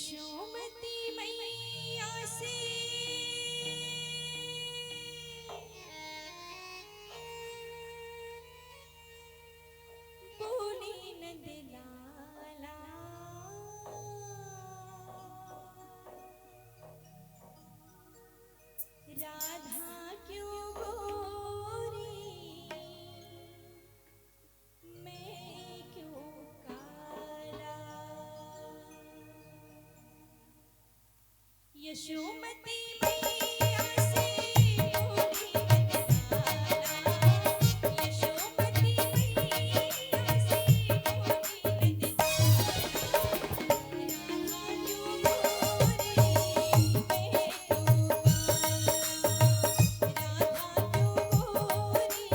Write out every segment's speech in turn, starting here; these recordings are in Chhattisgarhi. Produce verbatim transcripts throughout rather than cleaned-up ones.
यशोमती मैया से बोले नंद लाला, राधा क्यों गोरी, मैं क्यों काला। यशोमती मैया से बोले नंद लाला, यशोमती मैया से बोले नंद लाला, राधा क्यों गोरी, मैं क्यों काला, राधा क्यों गोरी,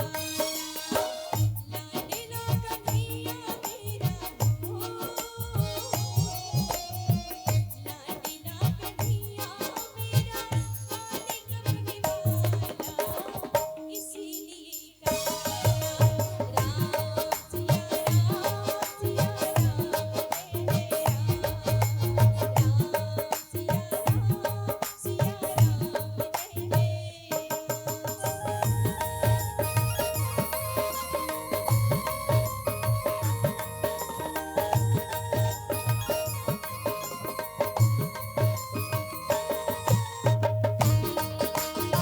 मैं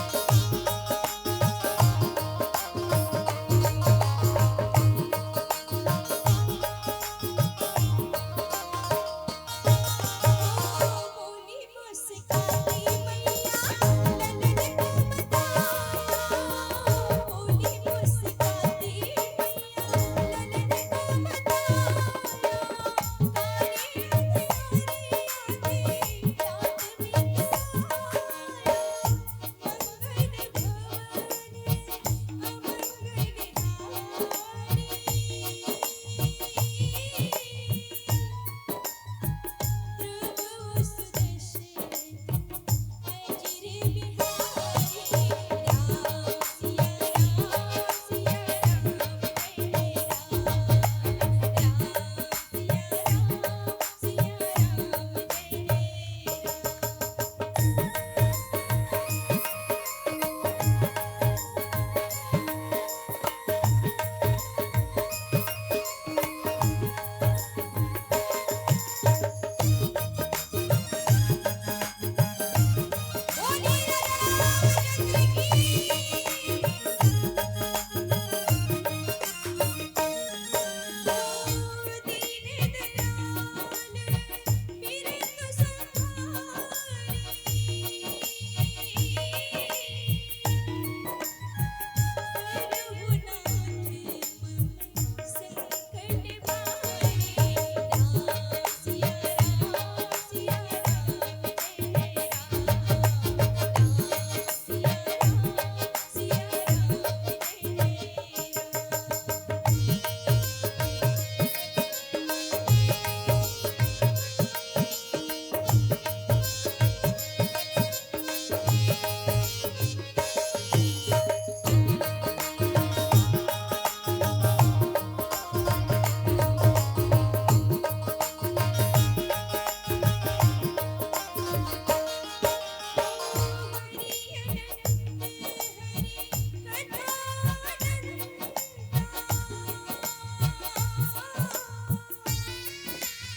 क्यों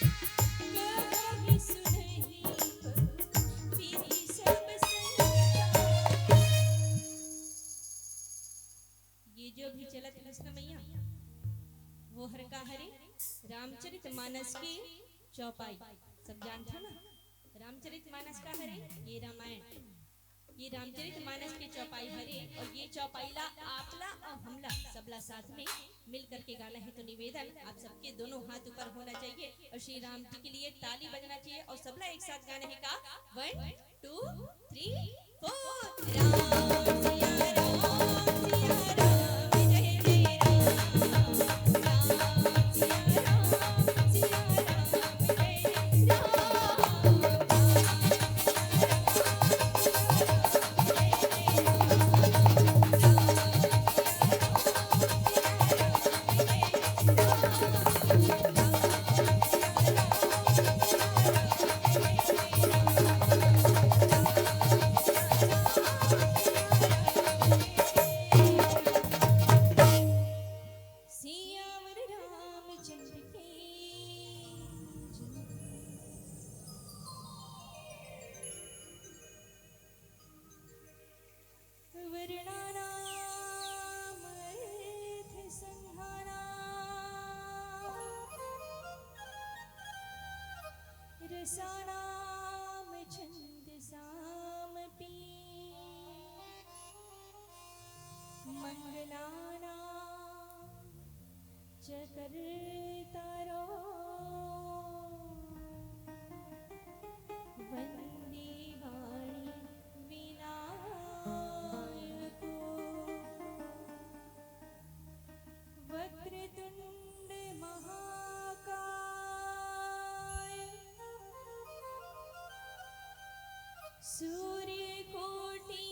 काला। ये जो अभी चलत हे कृष्ण मैया, वो हर का हरे? रामचरित मानस के चौपाई। सब जानथो ना, रामचरित मानस का हरे? ये रामायण, ये रामचरित मानस के चौपाई हरे। और ये चौपाई ला आप ला और हम ला, सबला साथ में मिल करके गाना है। तो निवेदन, आप सबके दोनों हाथ ऊपर होना चाहिए और श्री राम जी के लिए ताली बजना चाहिए और सबला एक साथ गाना है का, वन, टू, थ्री, फोर। राम सिया राम सिया राम जय जय राम। राम सिया राम सिया राम जय जय राम। सानां छन्दसामपि। मङ्गलानां च कर्तारो वन्दे वाणी विनायको। वक्रतुण्ड महाकाय सूर्यकोटि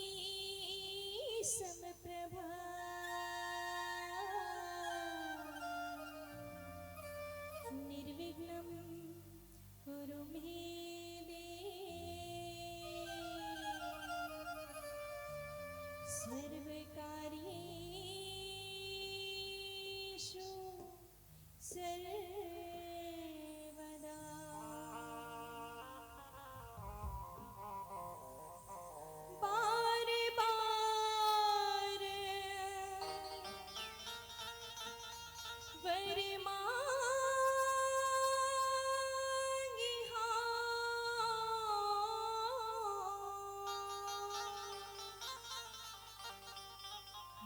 समप्रभा। निर्विघ्नं कुरु मे देव सर्वकार्येषु सर्वदा। बार बार वर मांगी हाँ।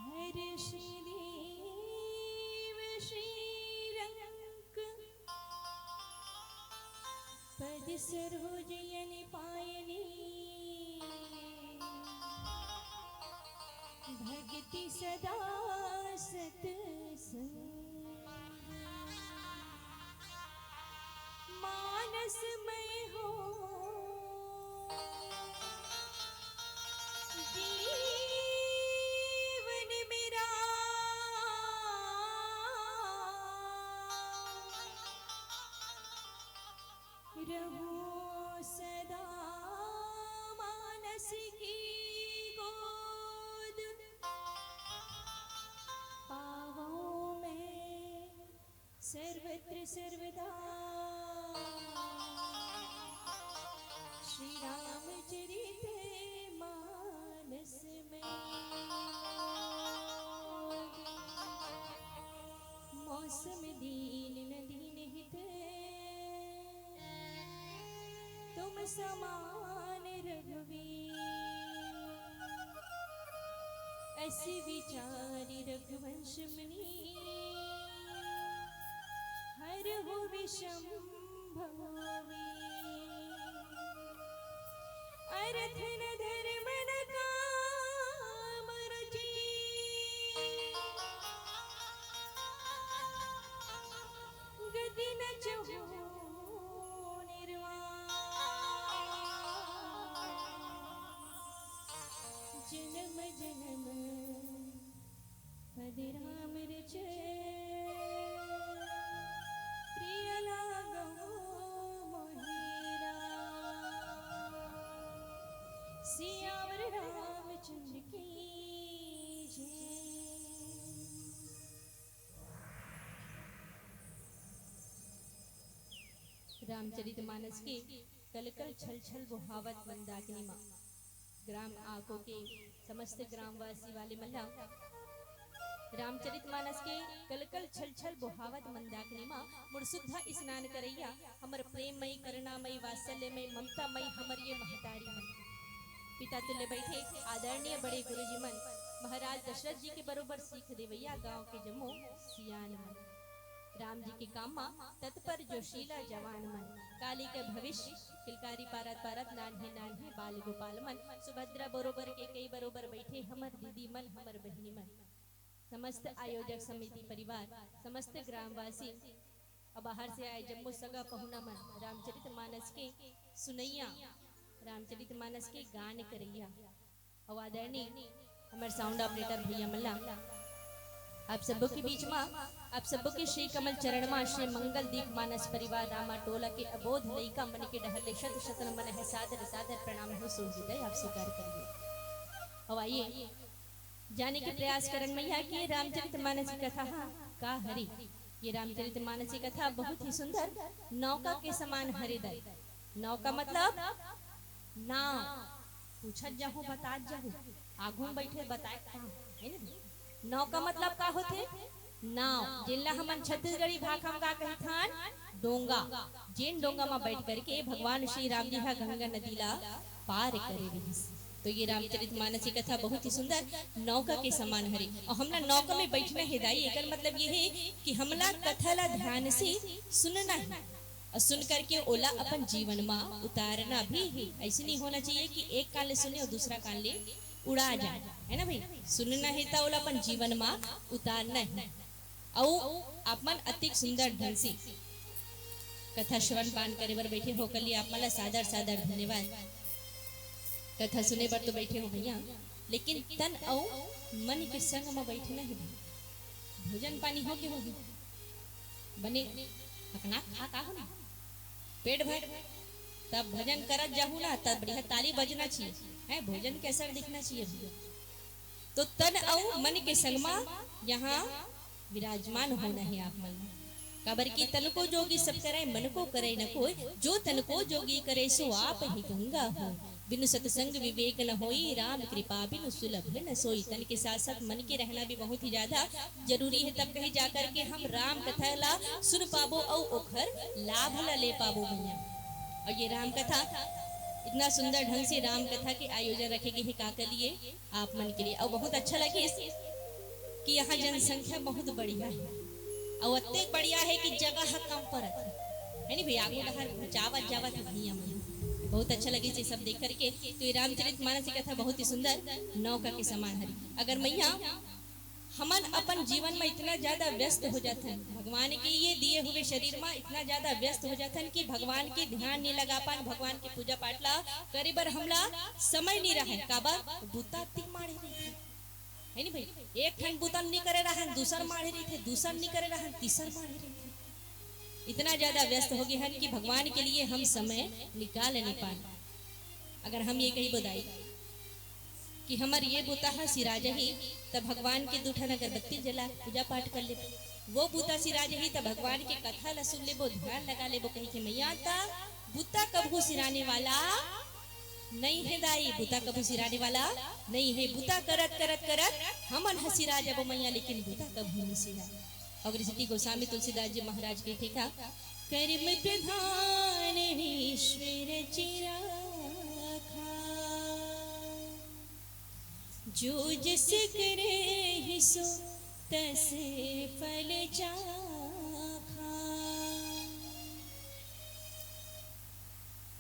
हर्ष देव श्रीरंग पद सरोज यन पायनी। भक्ति सदा सतसंग मानस में हो। जीवन मेरा रहूं सदा मानस की गोद। पावों में सर्वत्र सर्वदा श्री रामचरित मानस में। मौसम दीन न दीन हित तुम समान रघुवीर। अस विचारि रघुवंश मुनि हरहु विषम भव वीर। अरथ न धरम न काम रुचि गति न चहु निर्वाण। जनम जनम पद राम रचे प्रिय लागो मोहि राम। सियावर रामचंद्र की जय। रामचरित मानस के कलकल छल छल बोहावत मंदाकिनी माँ। ग्राम आको के समस्त ग्रामवासी वाले मन ला रामचरित मानस के कलकल छल छल बोहावत मंदाकिनी माँ, मुड़सुद्धा स्नान करैया हमर प्रेममयी, करुणामयी, वात्सल्यमयी, ममतामयी हमर ये महतारी मन, पिता तुल्य बैठे आदरणीय बड़े गुरुजी मन, महाराज दशरथ जी के बरोबर सीख देवैया गांव के जम्मो सियान मन। राम जी के काम मा तत्पर जोशीला जवान मन, काली के भविष्य किलकारी पारत पारत नान्हे नान्हे बाल गोपाल मन, सुभद्रा बरोबर कैकेयी बरोबर बैठे हमर दीदी मन, हमर बहिनी मन, समस्त आयोजक समिति परिवार, समस्त ग्रामवासी, अउ बाहर से आए जम्मो सगा पहुना मन, रामचरित मानस के सुनैया, रामचरित मानस के गान करैया, अउ आदरणीय हमर sound operator भैया मन ला, आप सबो के बीच मा, आप सबो के श्री कमल चरण मा, श्री मंगल दीप मानस परिवार रामा टोला के अबोध लइका मन के डहर ले शत शत नमन हे, सादर सादर प्रणाम हो, सूर्योदय आप स्वीकार करिए। अउ आइए जाने के प्रयास करन मैया कि ये रामचरित मानस की कथा हा का हरे। ये रामचरित मानस की कथा बहुत ही सुंदर नौका के समान हरे दई। नौका मतलब नाव, पूछत जाहूं, बतात जाहूं, आगू में बैठे बताए का, है ना? नौका मतलब का होथे? नाव, जेन ला हमन छत्तीसगढ़ी भाखा म का कहिथन? डोंगा। जेन डोंगा म बैठ करके भगवान श्री राम जी ह गंगा नदी ला पार करे रिहिस। तो ये रामचरित मानस की कथा बहुत ही सुंदर नौका के समान हरे। और हमला नौका में बैठना हे दाई, एकर मतलब ये हे कि हमला कथा ला ध्यान से सुनना हे। और सुन करके ओला अपन जीवन मा उतारना भी हे। ऐसे नहीं होना चाहिए कि एक कान ले सुने और दूसरा कान ले उड़ा जाए, है ना भाई? सुनना हे त ओला अपन जीवन मा उतारना हे। अउ आप मन अतिक सुंदर ढंग से कथा श्रवण पान करे बर बैठे हो, ओकर लिए आप मन ला सादर सादर धन्यवाद। कथा सुने बर तो बैठे हो भैया, लेकिन तन अउ मन के संग म बैठना हे भाई। भोजन पानी हो के होही? बने हकना खा का हो ना, पेट भर, तब भजन करत जाहू ना, तब बढ़िया ताली बजना चाहिए, है, भोजन के असर दिखना चाहिए भैया। तो तन अउ मन के संग मा यहाँ विराजमान होना हे आप मन। काबर कि तन को जोगी सब करे, मन को करे न कोई, जो तन को जोगी करे, सो आप ही गंगा हो। बिनु सत्संग विवेक न होई, राम कृपा बिनु सुलभ न सोई। तन के साथ साथ मन के रहना भी बहुत ही ज्यादा जरूरी हे, तब कहीं जाकर के हम राम कथा ला सुन पाबो अउ ओखर लाभ ला ले पाबो भैया। और ये राम कथा, इतना सुंदर ढंग से राम कथा के आयोजन रखे गे हे का के लिए, आप मन के लिए। अउ बहुत अच्छा लगिस कि यहाँ जनसंख्या बहुत बढ़िया हे, अउ अतेक बढ़िया हे कि जगह ह कम परत हे, है नी भैया? आगू डहर जावत जावत हे भैया मन, बहुत अच्छा लगिस ये सब देख करके। तो ये रामचरित मानस की कथा बहुत ही सुंदर नौका के समान हरी। अगर मैया हमन अपन जीवन में इतना ज्यादा व्यस्त हो जाथन, भगवान के ये दिए हुए शरीर में इतना ज्यादा व्यस्त हो जाथन कि भगवान के ध्यान नहीं लगा पान, भगवान के पूजा पाठ ला करे बर हमला समय नहीं रहे। काबर? बुता अतिक माढ़े रहिथे, है नी भाई? एक ठन बुता नहीं करे रहन, दूसर माढ़े रहिथे, दूसर नहीं करे रहन, तीसर माढ़े रहिथे। इतना ज्यादा व्यस्त हो गए हन कि भगवान के लिए हम समय निकाल नहीं पान। अगर हम ये कही बदाई कि हमर ये बुता ह सिरा जही, त भगवान के दू ठन अगरबत्ती जला के पूजा पाठ कर लेबो। वो बुता सिरा जही, त भगवान के कथा ला सुन लेबो, ध्यान लगा लेबो, कही के मैया, त बुता कभू सिराने वाला नहीं हे दाई, बुता कभू सिराने वाला नहीं हे। बुता करत करत करत हमन ह सिरा जबो मैया, लेकिन बुता कभू नहीं सिरा। अउ ऋषि गोस्वामी तुलसीदास जी महाराज के ठेका, कर्म प्रधान विश्व रचि राखा, जो जस करे सो तस फल चाखा।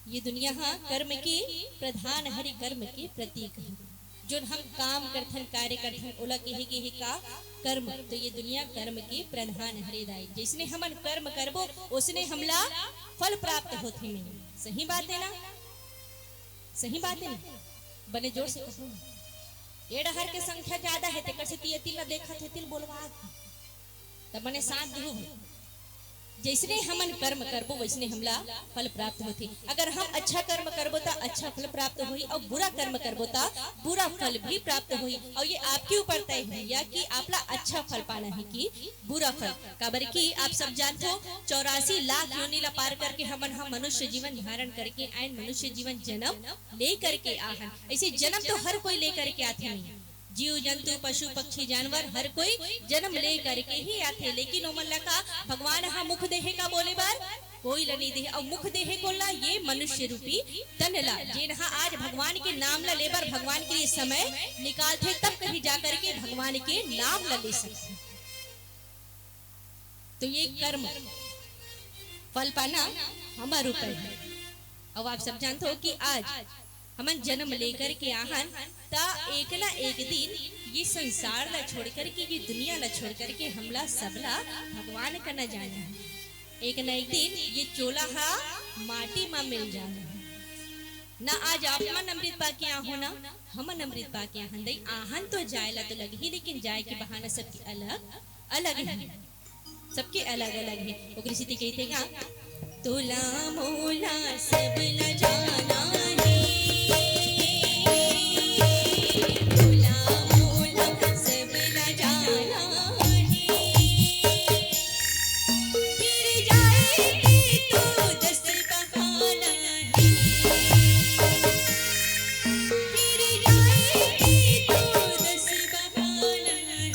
ये दुनिया हा कर्म के प्रधान हरे, कर्म के प्रतीक हे। जोन हम काम करथन, कार्य करथन, ओला कहे गे हे का? कर्म। तो ये दुनिया कर्म के प्रधान हरे दाई। जैसने हमन कर्म करबो, ओसने हमला फल प्राप्त होथे। में सही बात हे ना? सही बात हे ना? बने जोर से कहो ना। ए डहर के संख्या ज्यादा हे, तेकर सेती एती ला देखत हे, तिल बोलवा। त बने साथ दिहू भाई। जैसने हमन कर्म करबो, वैसने हमला फल प्राप्त होथे। अगर हम अच्छा कर्म करबो, त अच्छा फल प्राप्त होही, अउ बुरा कर्म करबो, त बुरा फल भी प्राप्त होही। अउ ये आपके ऊपर तय हे भैया कि आपला अच्छा फल पाना हे कि बुरा फल। काबर कि आप सब जानथो, चौरासी लाख योनि ला पार करके हमन ह मनुष्य जीवन धारण करके आयन, मनुष्य जीवन जन्म ले करके आहन। ऐसे जन्म तो हर कोई ले करके आथे नहीं। जीव जंतु, पशु, पक्षी, जानवर, हर कोई जन्म ले करके ही आथे, लेकिन ओमन ला का भगवान ह मुख देहे का बोले बर? कोई ल नहीं देहे। अउ मुख देहे कोन ला? ये मनुष्य रूपी तन ला, जेन ह आज भगवान के नाम ला लेबर भगवान के लिए समय निकालथे, तब कहीं जा करके भगवान के नाम ला ले सकथे। तो ये कर्म फल पाना हमर ऊपर हे। अउ आप सब जानथो कि आज हमन जन्म लेकर के आहन, त एक ना एक दिन ये संसार ला छोड़ करके, ये दुनिया ला छोड़ करके हमला सबला भगवान कना जाना हे। एक ना एक दिन ये चोला हा माटी मा मिल जाना हे। ना आज आप मन अमृत पाके आहो, ना हमन अमृत पाके आहन। दई आहन तो जाए ला तो लगही, लेकिन जाए के बहाना सबके अलग अलग हे। सबके अलग-अलग हे। ओकरे सेती कहिथे का, "तोला मोला सब ल जाना हे, तोला मोला सब ल जाना हे, फिर जाए के तो दस बहाना हे, फिर जाए के तो दस बहाना हे।"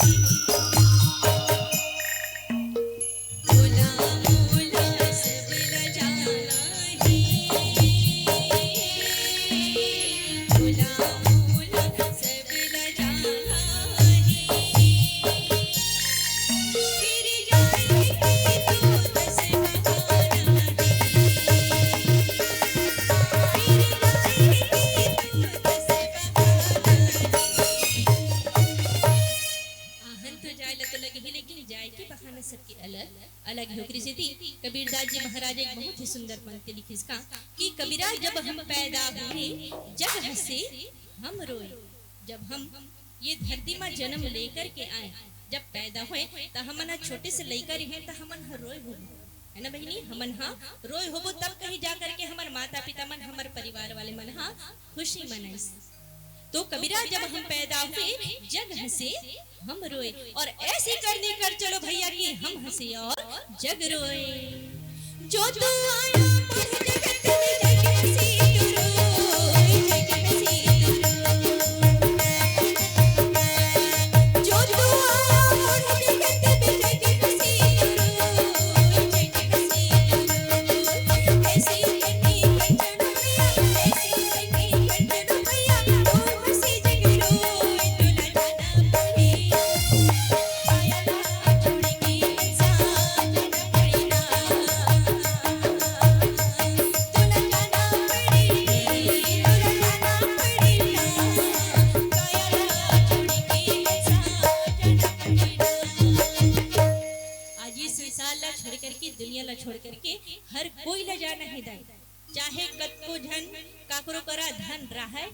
अलग अलग ही। ओकरे सेती कबीरदास जी महाराज एक बहुत ही सुंदर पंक्ति लिखिस का कि कबीरा, जब हम पैदा हुए, जग हंसे, हम रोए। जब हम ये धरती मा जन्म लेकर के आए, जब पैदा होए, त हमन ह छोटे से लइका रहे, त हमन ह रोए होबो, है ना बहिनी? हमन ह रोए होबो, तब कहीं जा करके हमर माता पिता मन, हमर परिवार वाले मन ह खुशी मनाइस। तो कबीरा, जब हम पैदा हुए, जग हंसे, हम रोए, और ऐसी करनी कर चलो भैया कि हम हंसे और जग रोए। जो तू आया मोर जगत में, जग हंसे तू रोए, जग हंसे तू रोए। जो तू आया मोर जगत में, जग हंसे तू रोए, जग हंसे तू रोए। ऐसी करनी कर चलो भैया, ऐसी करनी कर चलो भैया, ओ हंसे जग रोए, तोला जाना पड़े। आज ये संसार ला छोड़ करके, दुनिया ला छोड़ करके हर कोई ला जाना हे दाई। चाहे कतको झन काकरो करा धन राहय,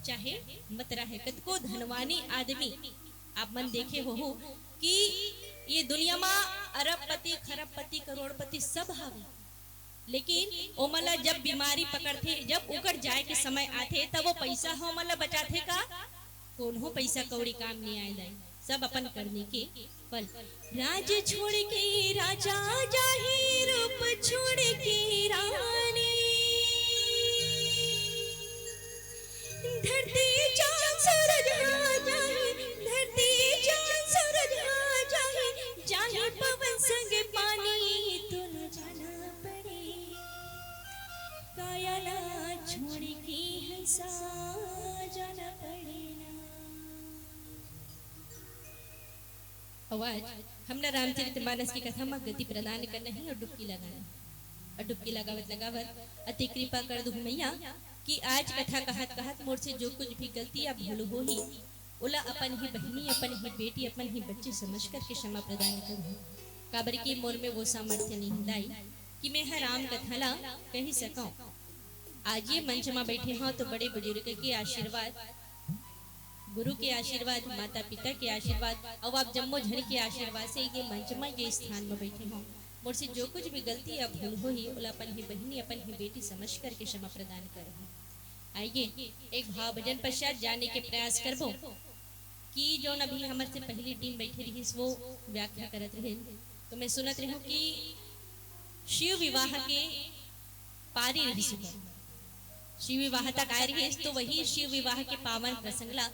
चाहे मत राहय, कतको धनवानी आदमी आप मन देखे होहू कि ये दुनिया मा अरबपति, खरबपति, करोड़पति सब हावे, लेकिन ओमन ला जब बीमारी पकड़थे, जब ओकर जाए के समय आथे, तब वो पैसा ह ओमन ला बचाथे का? कोनो पैसा कौड़ी काम नहीं आए दाई, सब अपन करनी के फल। राज छोड़ के राजा जाही, रूप छोड़ के रानी। धरती चांद सूरज आ जाही, धरती चांद सूरज आ जाही, जाही पवन संग पानी, तोला जाना पड़े। काया ला छोड़ के हंसा जाना पड़े ना। अउ आज हमला रामचरित मानस की कथा म गति प्रदान करना हे अउ डुबकी लगाना हे। अउ डुबकी लगावत लगावत अति कृपा कर दुहू मैया कि आज कथा कहत कहत मोर से जो कुछ भी गलती या भूल होही, ओला अपन ही बहिनी, अपन ही बेटी, अपन ही बच्ची समझ करके क्षमा प्रदान करहू। काबर कि मोर में वो सामर्थ्य नहीं दाई कि मैं ह राम कथा ला कही सकंव। आज ये मंच म बैठे हंव तो बड़े बुजुर्ग के आशीर्वाद, गुरु के आशीर्वाद, माता पिता के आशीर्वाद अउ आप जम्मो झन के आशीर्वाद से ये मंच म, ये स्थान म बैठे हंव। मोर से जो कुछ भी गलती या भूल होही, ओला अपन ही बहिनी, अपन ही बेटी समझ करके क्षमा प्रदान करहू। आइए, एक भाव भजन पश्चात जाने के प्रयास करबो कि जौन अभी हमर से पहली टीम बैठे रहिस, वो व्याख्या करत रहिन, तो मैं सुनत रहूं कि शिव विवाह के पारी रहिस ओकर। शिव विवाह तक आए रहिस, तो वही शिव विवाह के पावन प्रसंग ला,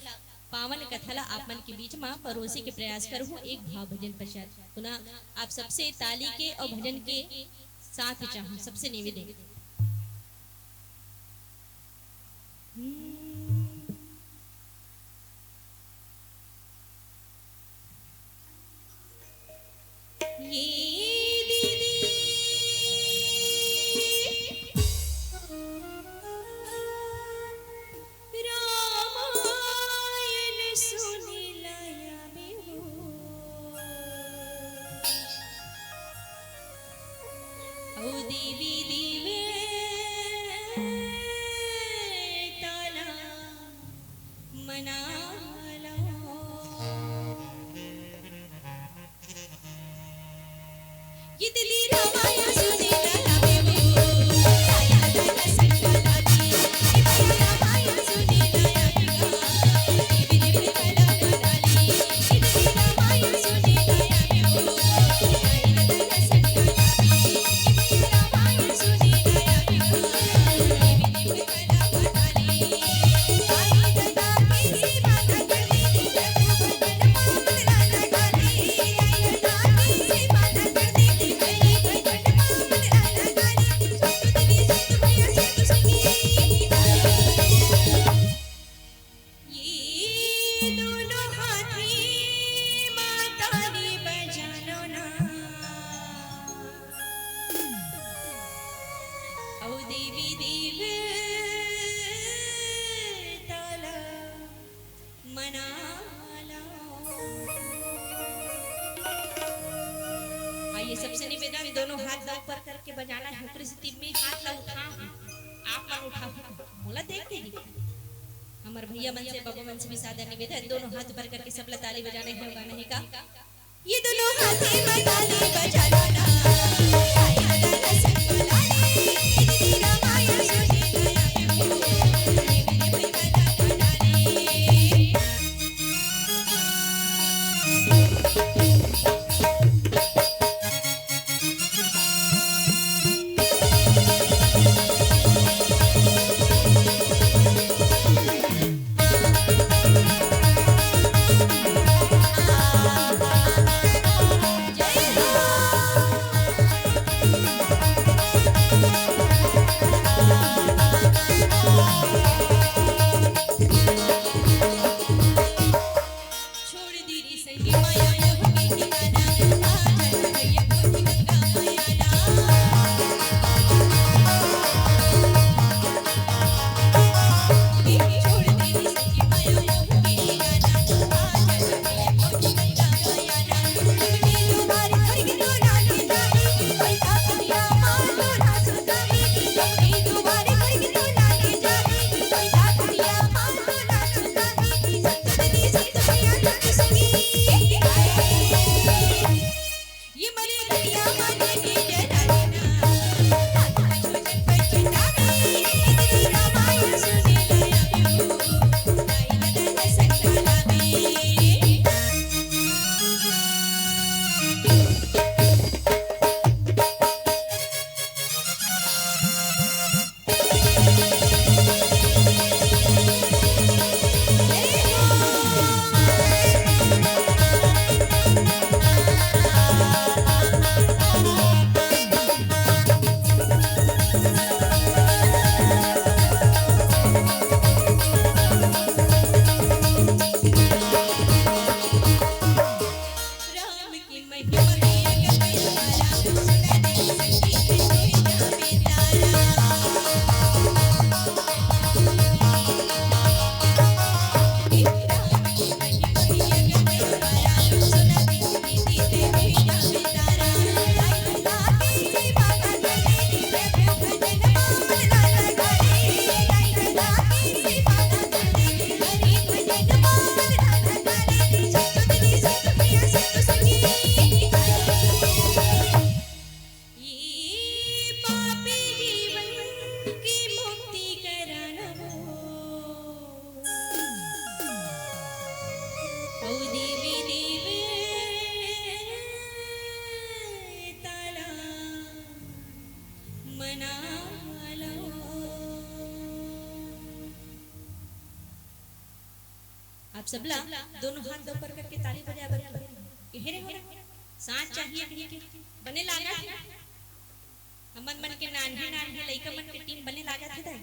पावन कथा ला आप मन के बीच म परोसे के प्रयास करहूं एक भाव भजन पश्चात। पुनः आप सबसे ताली के अउ भजन के साथ चाहूं, सबसे निवेदन। ये दीदी रामायण सुने लाया में हो। ओ देवी देवी ताला मना लो। ये सबसे निवेदन, दोनों हाथ ऊपर करके बजाना है, ऊपरी स्थिति में हाथ ला उठा, आप मन उठा, मोला देख के जी। हमर भैया मन से, बाबा मन से भी सादर निवेदन, दोनों हाथ ऊपर करके सबला ताली बजाना है, गाना है का। ये दोनों हाथे में ताली बजाना ना। आप सबला दोनों हाथ ऊपर करके ताली बजाए बर कहे रहे हो ना? साथ चाहिए कहिके। बने लागत हे? हमन मन के नान्हे नान्हे लइका मन के टीम बने लागत हे दाई?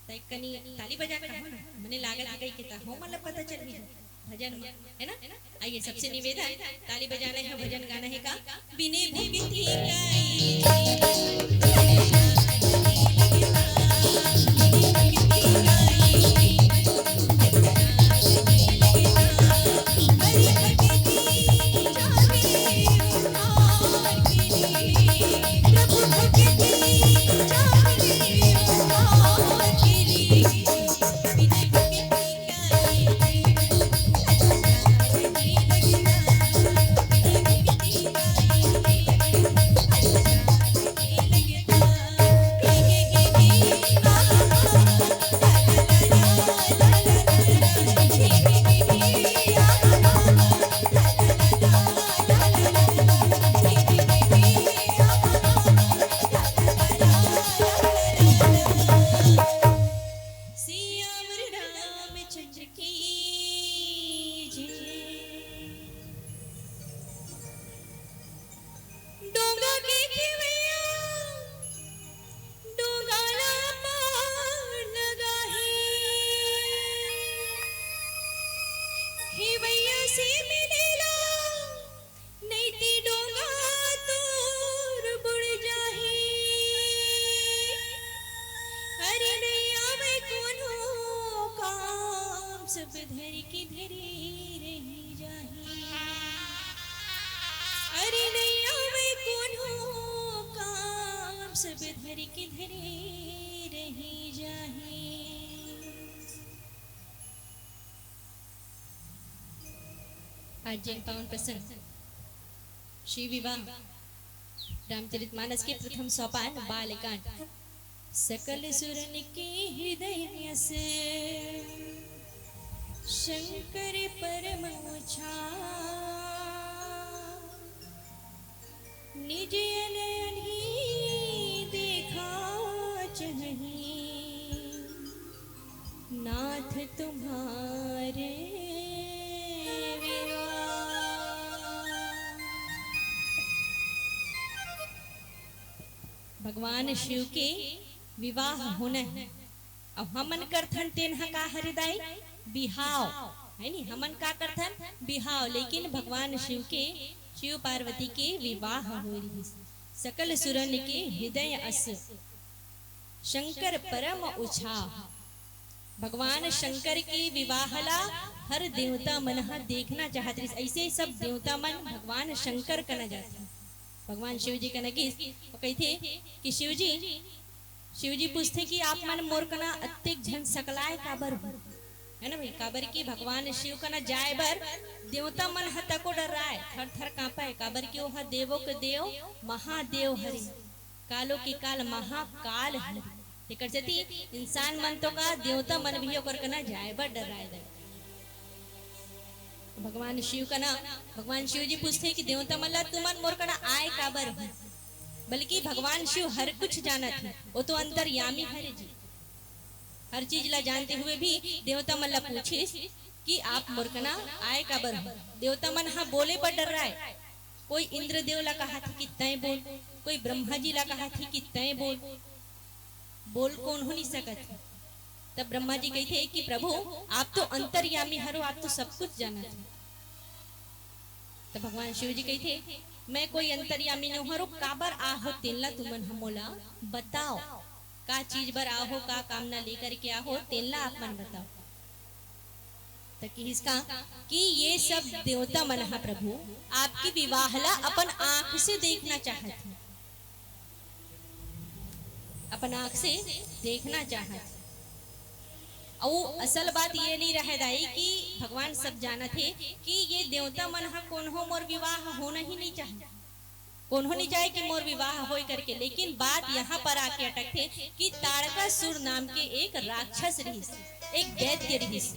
त एक कनी ताली बजा के कहो ना, बने लागत हे कहिके, त हो मन ला पता चल भी जाए भजन में, है ना? आइए, सबसे निवेदन, ताली बजाना है, भजन गाना है का? बिने भक्ति का श्री रामचंद्र की जय। डोंगा के खेवैया, डोंगा ला पार लगा हे। खेवैया से मिले ला, नइते डोंगा तोर बुड़ जाही। अरे नइ आवय कोनो काम, सब धर के धरे रहि जाही। अरे नइ धरि के धरि रहि जाही। आज जेन पावन प्रसंग श्री विवाह रामचरितमानस के प्रथम सोपान बालकांड, सकल सुरन के हृदय अस शंकर परम उछाह। निज अनयन ही देखा चहही नाथ तुम्हारे विवाह। भगवान शिव के विवाह होना है। अब हमन करथन तेन ह का हरे दाई? बिहाव, है नी? हमन का करथन? बिहाव। लेकिन भगवान शिव के, शिव पार्वती के विवाह हो रिहिस। सकल सुरन के हृदय अस शंकर परम उछाह। भगवान शंकर के विवाह ला हर देवता मन ह देखना चाहत रिहिस। ऐसे सब देवता मन भगवान शंकर कना जाथे। भगवान शिव जी कना गिस, वो कहिथे कि शिव जी, शिव जी पूछथे कि आप मन मोर कना अतेक झन सकलाय काबर हो? है ना भाई, काबर कि भगवान शिव कना जाय बर देवता मन ह तको डर्राय, थर थर कांपय, काबर कि ओह देवो के देव महादेव हरे, कालो के काल महाकाल हरे। तेकर सेती इंसान मन तो का, देवता मन भी ओकर कना जाय बर डर्राय दे। भगवान शिव कना, भगवान शिव जी पूछथे कि देवता मन ला तुमन मोर कना आय काबर हो? बल्कि भगवान शिव हर कुछ जानत हे, वो तो अंतर्यामी हरे जी। हर चीज ला जानते हुए भी देवता मन ला पूछिस कि आप मोर कना आय काबर हो? देवता मन ह बोले बर डर्राय। कोई इंद्रदेव ला कहाथे कि तैं बोल, कोई ब्रह्मा जी ला कहाथे कि तैं बोल, बोल कोनो नइ सकत हे। तब ब्रह्मा जी कहिथे कि प्रभु, आप तो अंतर्यामी हरो, आप तो सब कुछ जानत हो। तब भगवान शिव जी कहिथे, मैं कोई अंतर्यामी नोहंव, काबर आहो तेन ला तुमन ह मोला बताव, का चीज बर आहो, का कामना लेकर के आहो, तेन ला आप मन बताव। त किहिस का कि ये सब देवता मन ह प्रभु आपके विवाह ला अपन आंख से देखना चाहत हे, अपन आंख से देखना चाहत हे। अउ असल बात ये नइ रहय दाई कि भगवान सब जानत हे कि ये देवता मन ह कोन्हो मोर विवाह होना ही नइ चाहे, कोन्हो नइ चाहे कि मोर विवाह होय करके। लेकिन बात यहाँ पर आके अटकथे कि ताड़कासुर नाम के एक राक्षस रिहिस, एक दैत्य रिहिस।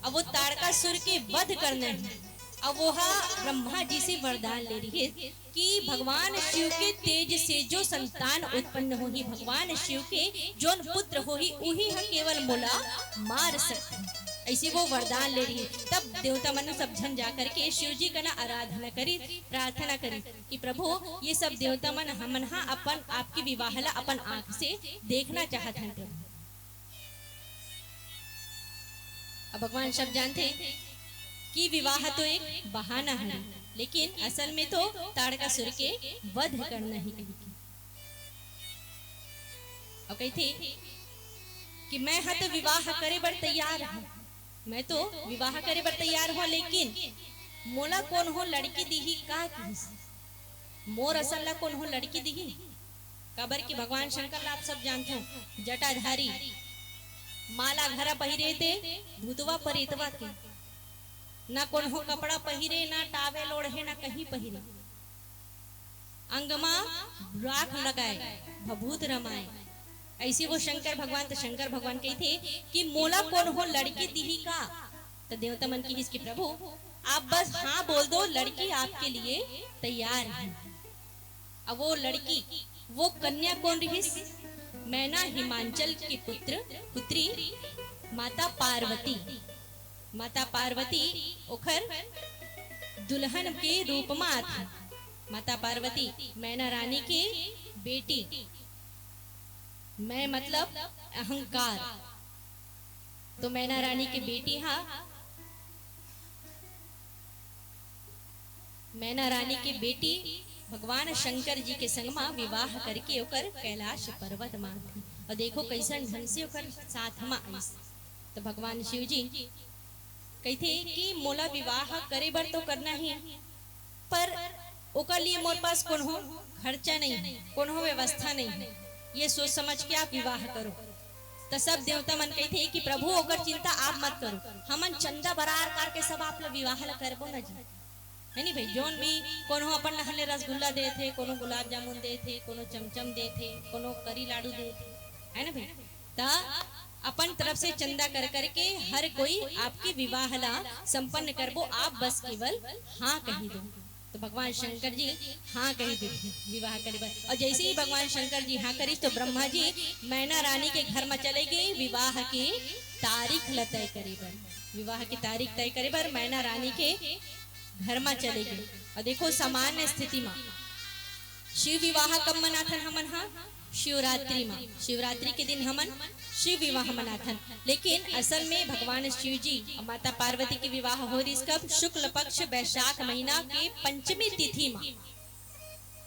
अब वो ताड़कासुर के वध करना हे। अब वो हा ब्रह्मा जी से वरदान ले रिहिस कि भगवान शिव के तेज से जो संतान उत्पन्न होही, भगवान शिव के जोन पुत्र होही, उही ह केवल मोला मार सकही। ऐसे वो वरदान ले रिहिस। तब देवता मन सब झन जा करके शिव जी कना आराधना करिस, प्रार्थना करिस कि प्रभु, ये सब देवता मन, हमन हा अपन, आपके विवाह ला अपन आंख से देखना चाहत हन प्रभु। अब भगवान सब जानथे कि विवाह तो एक बहाना हरे, लेकिन असल में तो ताड़कासुर के वध करना हे कहिके। अउ कहिथे कि मैं हा तो विवाह करे बर तैयार हंव, मैं तो विवाह करे बर तैयार हंव, लेकिन मोला कोन्हो लड़की दिही का किहिस? मोर असन ला कोन्हो लड़की दिही? काबर कि भगवान शंकर ला आप सब जानथो, जटाधारी, माला घरा पहिरे ते भूतवा परेतवा के, ना कोन्हो कपड़ा पहिरे, ना towel ओढ़े, ना कहीं पहिरे, अंग मा राख लगाए, भभूत रमाए। ऐसे वो शंकर भगवान, तो शंकर भगवान कहिथे कि मोला कोन्हो लड़की दिही का? तो देवता मन किहिस कि प्रभु, आप बस हाँ बोल दो, लड़की आपके लिए तैयार है। अब वो लड़की, वो कन्या कोन रिहिस? मैना हिमांचल के पुत्र, पुत्री माता पार्वती। माता पार्वती ओखर दुल्हन के रूप म आथे। माता पार्वती मैना रानी के बेटी। मैं मतलब अहंकार। तो मैना रानी के बेटी हा, मैना रानी के बेटी भगवान शंकर जी के संग मा विवाह करके ओकर कैलाश पर्वत मा आथे। अउ देखो कैसन ढंग से ओकर साथ मा आइस। तो भगवान शिव जी कहिथे कि मोला विवाह करे बर तो करना ही, पर ओकर लिए मोर पास कोनो खर्चा नहीं है, कोनो व्यवस्था नहीं है। ये सोच समझ के आप विवाह करो। त सब देवता मन कहिथे कि प्रभु, ओकर चिंता आप मत करो, हमन चंदा बरार करके सब आप ला विवाह ला करबो ना जी। है नी भाई? जोन भी कोनो अपन डहर ले रसगुल्ला देथे, कोनो गुलाब जामुन देथे, कोनो चमचम देथे, कोनो करी लाडू देथे, है ना भाई? त अपन तरफ से चंदा कर करके हर कोई आपके विवाह ला संपन्न करबो, आप बस केवल हाँ कही दो। तो भगवान शंकर जी हाँ कही देथे विवाह करे बर। और जैसे ही भगवान शंकर जी हाँ करिस, तो ब्रह्मा जी मैना रानी के घर में चले गए विवाह के तारीख ल तय करे बर। विवाह के तारीख तय करे बर मैना रानी के घर में चले गए। और देखो, सामान्य स्थिति में शिव विवाह कब मनाथन हमन हा? शिवरात्रि में। शिवरात्रि के दिन हमन शिव विवाह मनाथन, लेकिन असल में भगवान शिव जी और माता पार्वती के विवाह हो रिस कब? शुक्ल पक्ष बैशाख महीना के पंचमी तिथि में।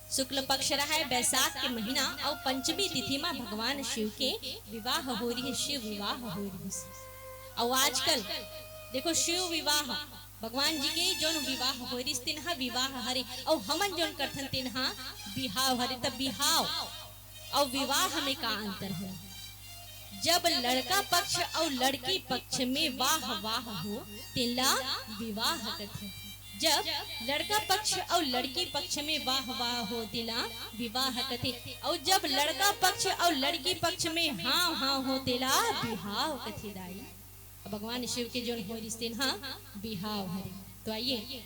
शुक्ल पक्ष रहा है बैशाख के महीना और पंचमी तिथि में भगवान शिव के विवाह हो रही है, शिव विवाह हो रही है। और आजकल देखो, शिव विवाह, भगवान जी के जोन विवाह हो रिस तेन हा विवाह हरे, और हमन जोन करथन तेन हा बिहाव हरे। तब बिहाव और विवाह में का अंतर है? जब लड़का पक्ष और लड़की पक्ष में वाह वाह हो, तेला विवाह कथे। जब लड़का पक्ष और लड़की पक्ष में वाह वाह हो, तेला विवाह कथे। और जब लड़का पक्ष और लड़की पक्ष में हाँ हाँ हो, तेला बिहाव कथे दाई। भगवान शिव के जोन हो रिस तेन हा बिहाव हरे। तो आइए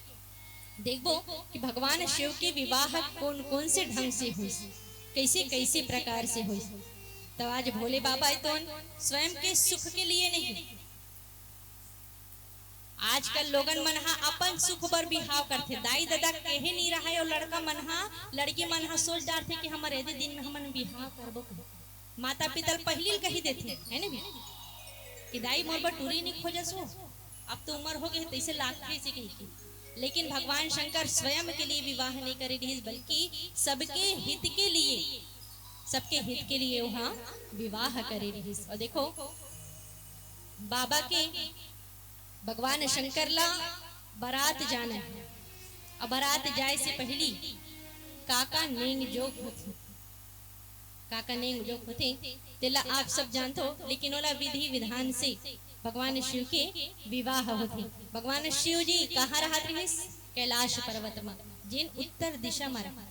देखबो कि भगवान शिव के विवाह कौन कौन से ढंग से होइस, कैसे कैसे प्रकार से होइस। तो आज भोले बाबा तो स्वयं के सुख के लिए नहीं, आजकल लोगन मन हा अपन सुख बर बिहाव करथे। दाई ददा कहे नी रहाय, और लड़का मन हा, लड़की मन हा सोच डारथे कि हमर एदे दिन में हमन बिहाव करबो कहि। माता पिता ल पहिली ल कही देथे, है ना भी, कि दाई मोर बर टूरी नी खोजस हो, अब तो उम्र हो गए, तैसे लागथे से कही के। लेकिन भगवान शंकर स्वयं के लिए विवाह नहीं करे रिहिस, बल्कि सबके हित के लिए, सबके हित के लिए वहाँ विवाह करे रिहिस। और देखो, बाबा के, भगवान शंकर ला बारात जाना है। अब बारात जाए से पहली का का नेंग जोग होथे, का का नेंग जोग होथे, तेला आप सब जानथो, लेकिन ओला विधि विधान से भगवान शिव के विवाह होथे। भगवान शिव जी कहाँ रहत रिहिस? कैलाश पर्वत म, जेन उत्तर दिशा म रहा।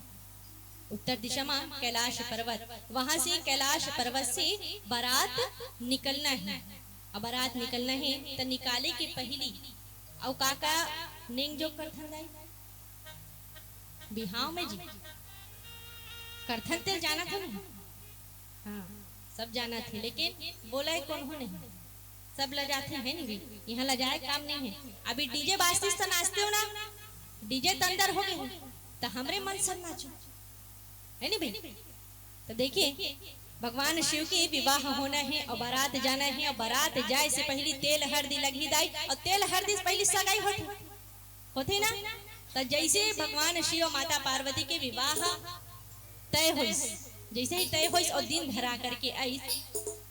उत्तर दिशा म कैलाश पर्वत, वहां से कैलाश पर्वत से बारात निकलना है। अब बारात निकलना है, त निकाले के पहली अउ का का नेंग जोग करथन दाई? बिहाव में जी करथन, तेल जानत हो ना? हाँ, सब जानत हे, लेकिन बोले कोन हो नहीं, सब लजाथे, है नहीं भी? यहाँ लजाए काम नहीं है। अभी डीजे बाजतिस त नाचते हो ना, डीजे त अंदर हो गए, त हमरे मन से नाचो, है नहीं भाई? तो देखिए, भगवान शिव के विवाह होना है और बारात जाना है, और बारात जाए से पहली तेल हरदी लगही दाई, और तेल हरदी से पहली सगाई होथे, होथे ना? त जैसे भगवान शिव माता पार्वती के विवाह तय होइस, जैसे ही तय होइस और दिन धरा करके आइस,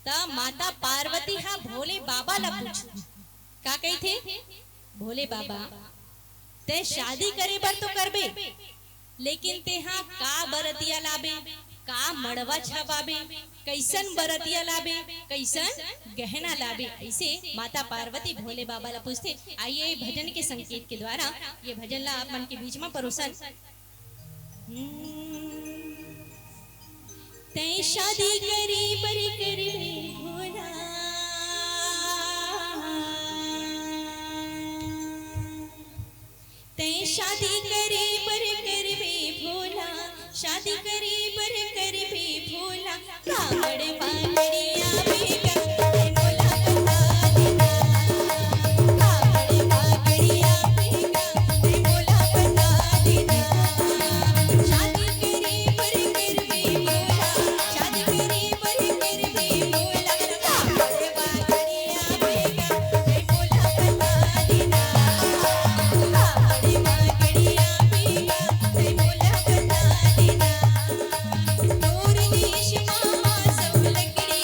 त माता पार्वती हा भोले बाबा ला पूछथे, का कहिथे? भोले बाबा, तैं शादी करे बर तो करबे, लेकिन तेहा का बरतिया लाबे, का मड़वा छवाबे, कैसन बरतिया लाबे, कैसन गहना लाबे, ऐसे माता पार्वती भोले बाबा ला पूछथे। आइए, भजन के संकेत के द्वारा ये भजन ला आप मन के बीच में परोसन। हम्म। तैं शादी करे बर करबे भोला, तैं शादी करे बर करबे भोला, शादी करे बर करबे भोला, कावड़ बांगड़िया बेगा, तैं मोला बता देना। कावड़ बांगड़िया बेगा, तैं मोला बता देना। शादी करे बर करबे भोला, शादी करे बर करबे भोला, कावड़ बांगड़िया बेगा, तैं मोला बता देना। कावड़ बांगड़िया बेगा, तैं मोला बता देना। तोर देश मा सब लकड़ी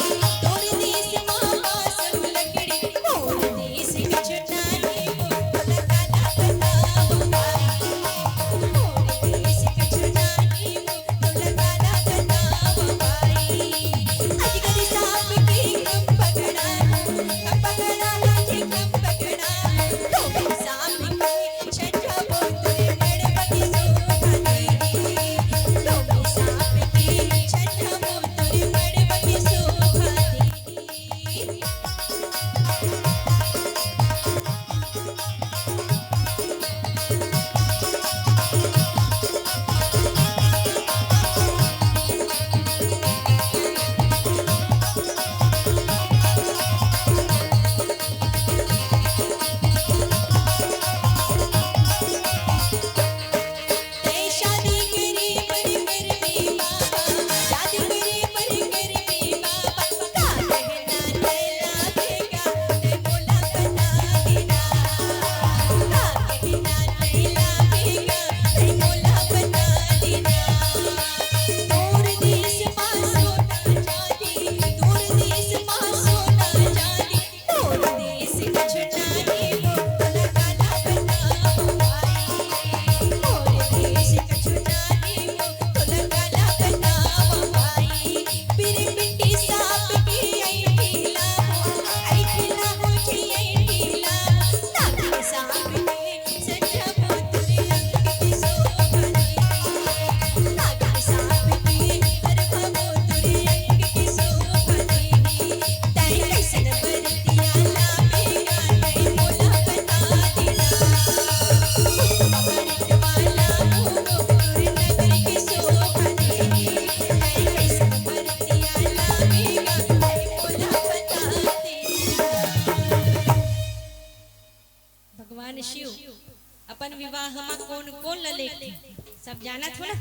लेगी, सब जानत हो ना,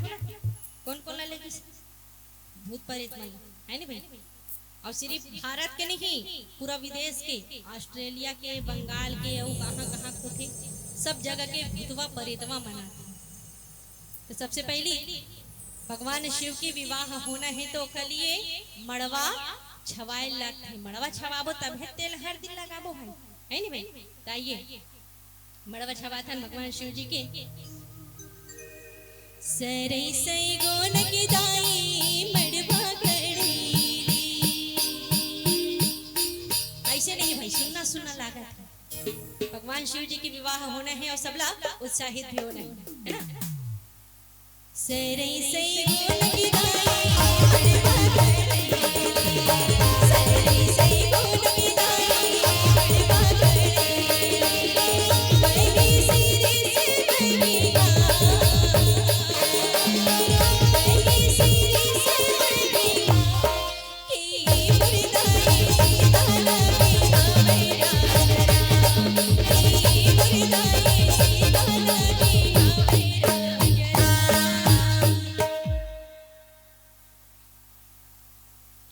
कौन कौन ला लेगी? भूत परेत मन, है नी भाई? अउ सिरिफ भारत के नहीं, पूरा विदेश के, ऑस्ट्रेलिया के, बंगाल के, अउ कहाँ कहाँ के होथे, सब जगह के भूतवा परेतवा मन आथे। तो सबसे पहली भगवान शिव के विवाह होना हे, तो ओकर लिए मड़वा छवाए लगथे। मड़वा छवाबो तभे तेल हरदी लगाबो भाई, है नी भाई? तो आइए, मड़वा छवाथन भगवान शिव जी के। सरई सई गोन के दाई मड़वा गड़ेली। ऐसे नहीं भाई, सुन्ना सुन्ना लागत हे। भगवान शिव जी के विवाह होना हे अउ सबला उत्साहित भी होना हे, है ना? सरई सई गोन के दाई मड़वा गड़ेली, सरई सई गोन के दाई मड़वा गड़ेली, बही सिरे से बही गा, बही सिरे से बही गा।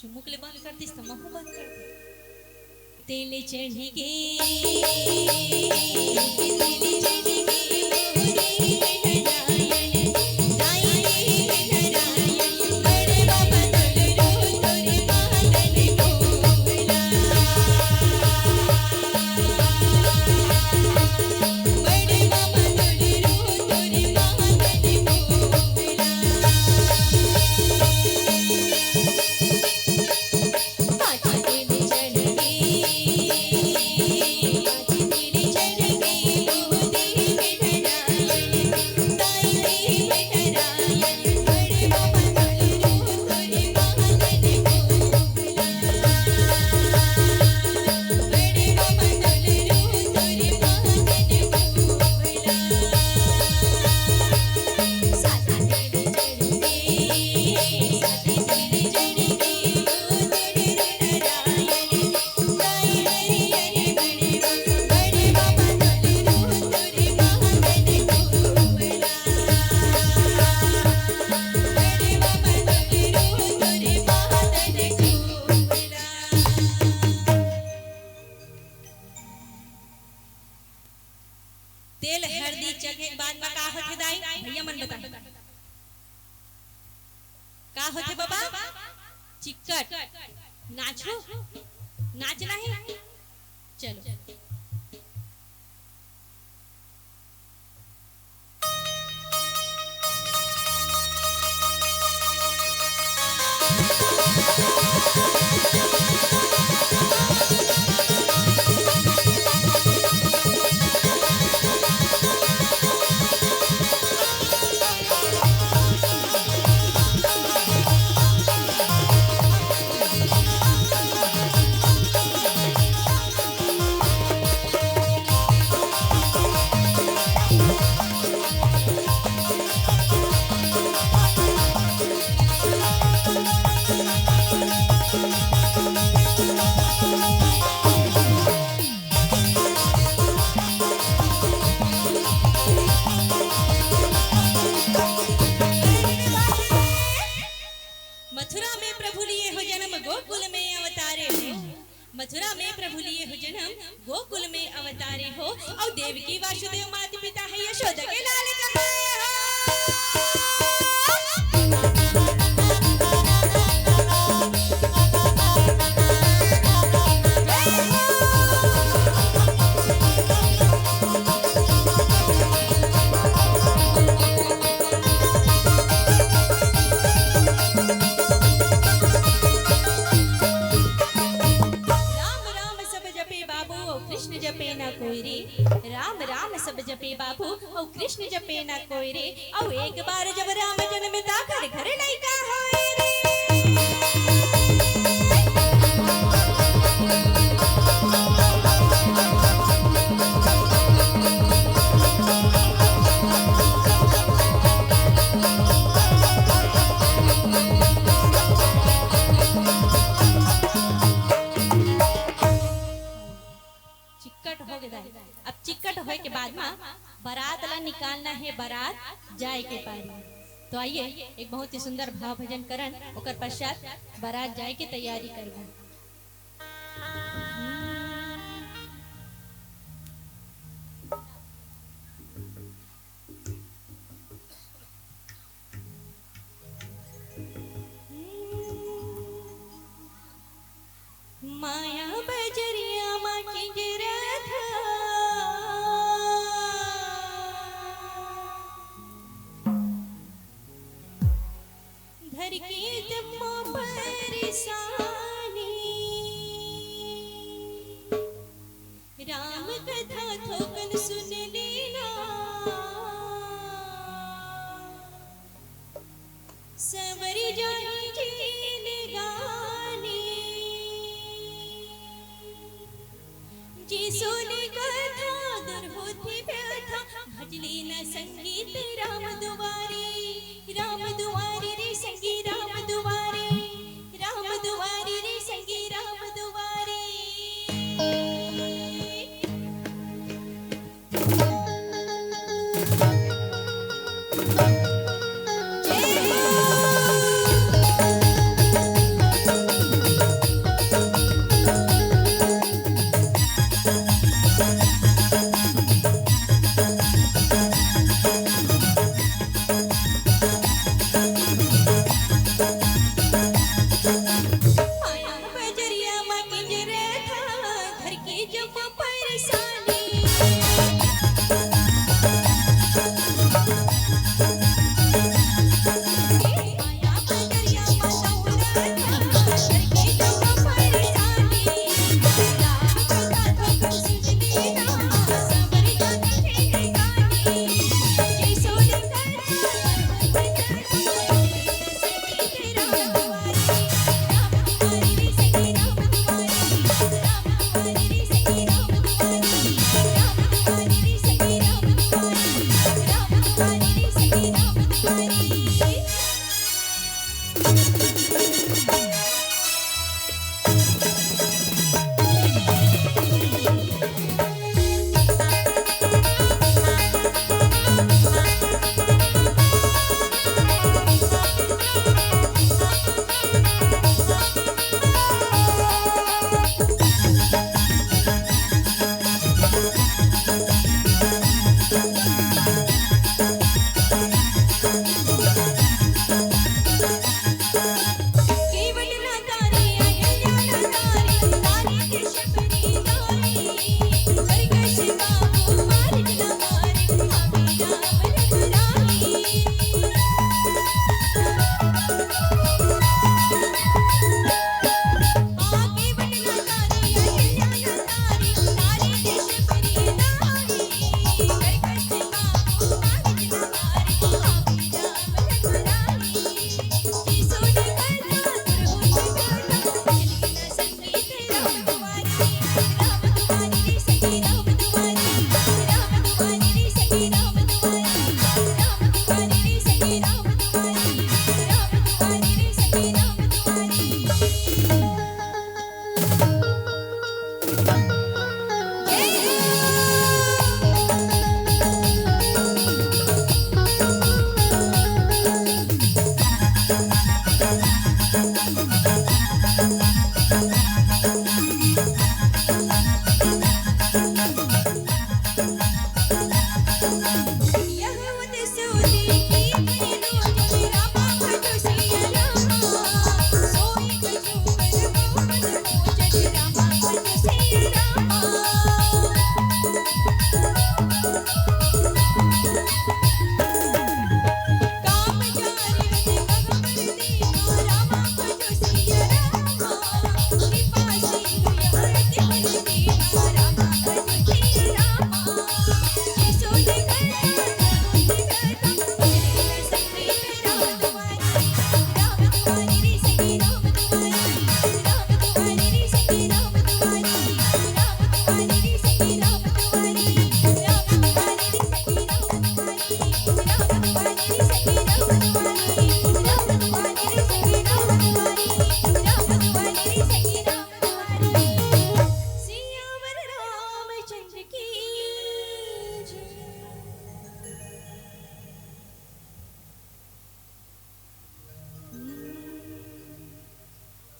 चुमुक ले बंद कर दिस, त महू बंद कर दे। तेल चढ़ गे, तेल चढ़ गे, तेल हरदी चघे के बाद म का होथे दाई? भैया मन बता, का होथे बाबा? चिक्कट। नाचो, नाचना हे। चलो। मथुरा में प्रभु लिए हो जन्म, गोकुल में अवतारे हो। मथुरा में प्रभु लिए हो जन्म, गोकुल में अवतारे हो। अउ देवकी वासुदेव माता पिता हे, यशोदा के लाल कहाए हो। राम राम सब जपे बाबू, कृष्ण जपे ना कोई रे। राम राम सब जपे बाबू, अउ कृष्ण जपे ना कोई रे। अउ एक बार जब राम जनमे ता घर घर लइका होए रे। चिक्कट हो गे दाई। अब चिक्कट होए के बाद म बरात ला निकालना हे बारात जाए के पारी। तो आइए, एक बहुत ही सुंदर भाव भजन करन, ओकर पश्चात बारात जाए के तैयारी करबो। माया बजरिया मा किंजरत धर के जम्मो परेशानी। राम कथा थोकन सुन लेना, संवरी जाही जिनगानी। जे सुने कथा दूर होथे व्यथा, भज लेना संगीत राम दुआरे, राम दुआरे रे संगी राम दुआरे, राम दुआरे रे संगी राम दुआरे।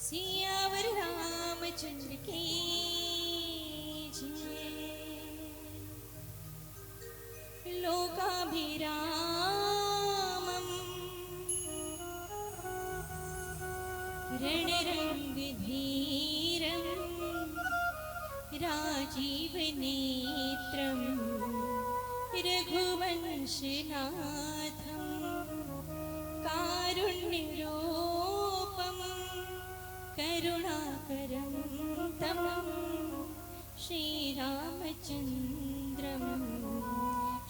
सियावर रामचंद्र की जय। लोकाभिरामम् रणरंगधीरम् राजीवनेत्रम् रघुवंशनाथम् कारुण्यरूपम् करुणाकरं तं श्रीरामचन्द्रं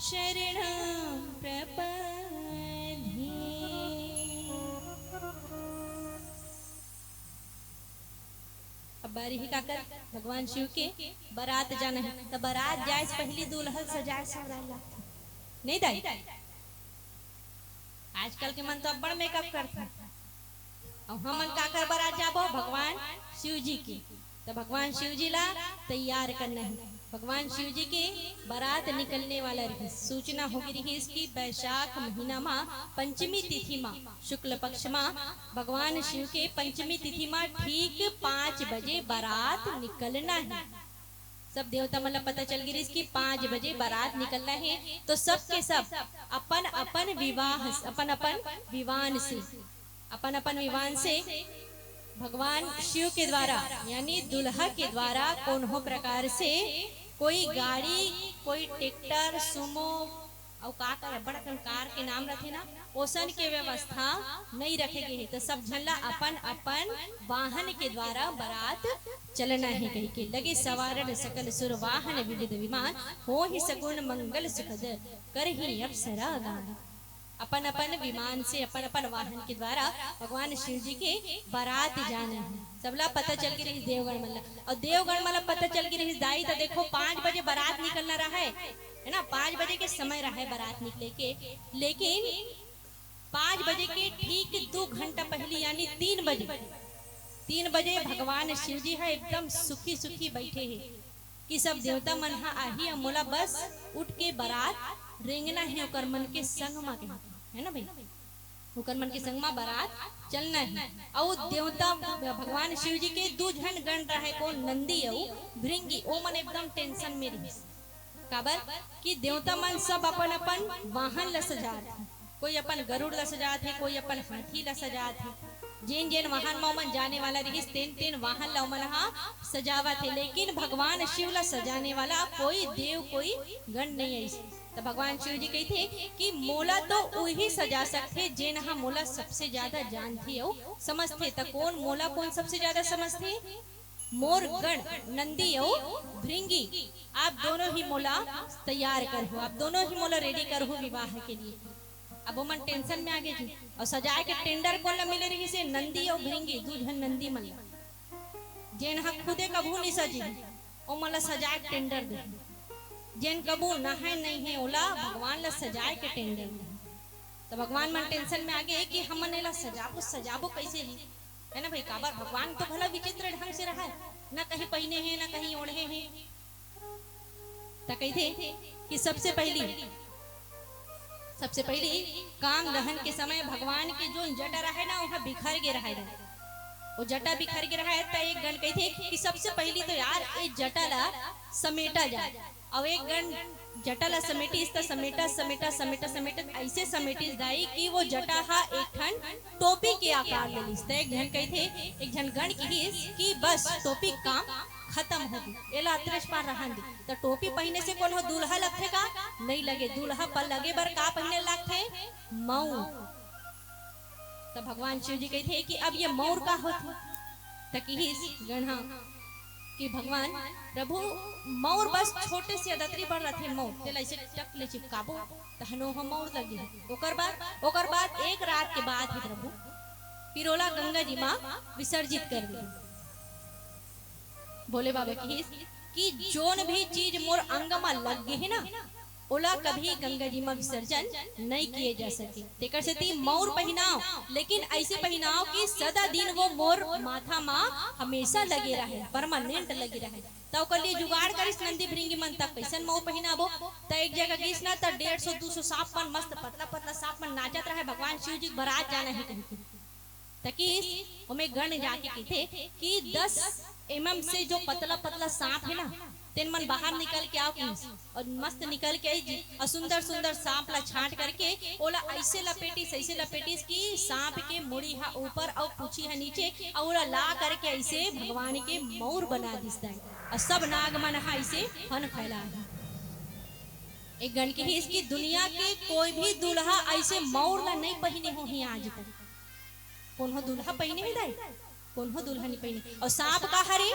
शरणं प्रपद्ये। अब बारी हे काकर भगवान शिव के बरात जाना हे, त बरात जाए से पहिली दुल्हन सजाए संवराए लागथे, नहीं दाई? आजकल के मन तो अब्बड़ मेकअप करथे। अउ हमन काकर बरात जाबो? भगवान शिव जी के। त भगवान शिव जी ला तैयार करना हे। भगवान शिव जी के बरात निकलने वाला रहिस, सूचना होगे रहिस कि बैशाख महीना मा पंचमी तिथि मा, शुक्ल पक्ष मा भगवान शिव के पंचमी तिथि मा ठीक पाँच बजे बरात निकलना हे। सब देवता मन ला पता चल गे रहिस कि पाँच बजे बरात निकलना हे, तो सब के सब अपन अपन विवाह, अपन अपन विमान से, अपन अपन विमान से भगवान शिव के द्वारा, यानी दुल्हा के द्वारा कोनो प्रकार से कोई गाड़ी, कोई ट्रैक्टर, सुमो, अउ का कर, अब्बड़ अकन कार के नाम रथे ना, ओसन के व्यवस्था नइ रखे गे हे। त सब झन ला अपन अपन वाहन के द्वारा बरात चलना हे कहिके। लगे सवारण सकल सुर वाहन विविध विमान, होहि सगुन मंगल सुखद करही अप्सरा गान। अपन अपन विमान से, अपन अपन वाहन के द्वारा भगवान शिव जी के बरात जाना हे। सबला पता चल गे रहिस देवगण मन ला, अउ देवगण मन ला पता चल गे रहिस दाई, त देखो पाँच बजे बरात निकलना रहय, हे ना, पाँच बजे के समय रहय बरात निकले के, लेकिन पाँच बजे के ठीक दू घंटा पहिली यानी तीन बजे, तीन बजे भगवान शिव जी ह एकदम सुखी सुखी बइठे हे कि सब देवता मन ह आही अउ मोला बस उठ के बरात रेंगना हे ओकर मन के संग मा, कहिके, हे ना भई, ओकर मन के संग मा बरात चलना हे। अउ देवता भगवान शिव जी के दू झन गण रहय, कोन? नंदी अउ भृंगी। ओ मन एकदम tension में रहिस। काबर कि देवता मन सब अपन अपन वाहन ल सजात हे, कोई अपन गरुड़ ल सजात हे, कोई अपन हाथी ल सजात हे। जेन जेन वाहन म ओमन जाने वाला रहिस, तेन तेन वाहन ल ओमन ह सजावत हे, लेकिन भगवान शिव ल सजाने वाला कोई देव, कोई गण नइ आइस। त भगवान शिव जी कहिथे कि मोला तो उही सजा सकथे, जेन ह मोला सबसे ज्यादा जानथे अउ समझथे। त कोन मोला, कोन सबसे ज्यादा समझथे? मोर गण नंदी अउ भृंगी, आप दोनों ही मोला तैयार करहू, आप दोनों ही मोला ready करहू विवाह के लिए। अब ओमन tension में आगे जी। अउ सजाए के tender कोन ला मिले रहिस हे? नंदी अउ भृंगी, दू झन नंदी मन ला, जेन ह खुदे कभू नइ सजे, ओमन ला सजाए के tender दे। जेन कभू नहाए नइ हे, ओला भगवान ला सजाए के tender दे। त भगवान मन tension में आगे कि हमन एला सजाबो, सजाबो कइसे जी? हे ना भई, काबर भगवान तो भला विचित्र ढंग से रहय, ना कहीं पहिने हे, ना कहीं ओढ़े हे। त कहिथे कि सबसे पहिली, सबसे पहिली काम दहन के समय भगवान के जोन जटा रहय ना, ओहा बिखर गे रहय। ओ जटा बिखर गे रहय, त एक गण कहिथे कि सबसे पहिली तो यार, ए जटा ला समेटा जाए। अउ एक गण जटा ला समेटिस, त समेटा, समेटा, समेटा, समेटा, अइसे समेटिस दाई कि वो जटा ह एक ठन टोपी के आकार ले लिस। त एक झन कहिथे, एक झन गण किहिस कि बस टोपी काम खतम हो गे, एला अतरेच पार रहन दे। त टोपी पहिने से कोनो दूल्हा लगथे का? नइ लगे। दूल्हा पर लगे बर का पहिने लगथे? मऊर। त भगवान शिव जी कहिथे कि अब ये मऊर का होथे? त किहिस गण ह कि भगवान, प्रभु, मऊर बस छोटे से अदतरी बर रथे मऊर, तेला अइसे टक ले चिपकाबो, तहन ओह मऊर लगे। ओकर बाद, ओकर बाद एक रात के बात हे प्रभु, फिर ओला गंगा जी मा विसर्जित कर दे। भोले बाबा किहिस कि जोन भी चीज मोर अंग मा लग गे हे ना, ओला कभी गंगा जी मा विसर्जन नइ किए जा सके। तेकर सेती मऊर पहिनाव, लेकिन अइसे पहिनाव कि सदा दिन वो मोर माथा मा हमेशा लगे रहय, permanent लगे रहय। त ओकर लिए जुगाड़ करिस नंदी भृंगी मन, त कइसन मऊर पहिनाबो? त एक जगह गिस ना, त डेढ़ सौ दू सौ सांप मन, मस्त पतला पतला सांप मन नाचत रहय, भगवान शिव जी के बरात जाना हे कहिके। त किहिस, ओमे गण जाके कहिथे कि दस एमएम से जो पतला पतला सांप हे ना, तेन मन बाहर निकल के आव किहिस। अउ मस्त निकल के आइस जी, अउ सुंदर सुंदर सांप ला छांट करके ओला अइसे लपेटिस, अइसे लपेटिस कि सांप के मुड़ी ह ऊपर अउ पूछी ह नीचे, अउ ओला ला करके अइसे भगवान के मउर बना दिस दाई। अउ सब नाग मन ह अइसे फन फैला हे। एक गण किहिस कि दुनिया के कोई भी दूल्हा अइसे मउर ला नइ पहिने होही आज तक। कोनो दूल्हा पहिने हे दाई? कोनो दूल्हा नइ पहिने। अउ सांप का हरे?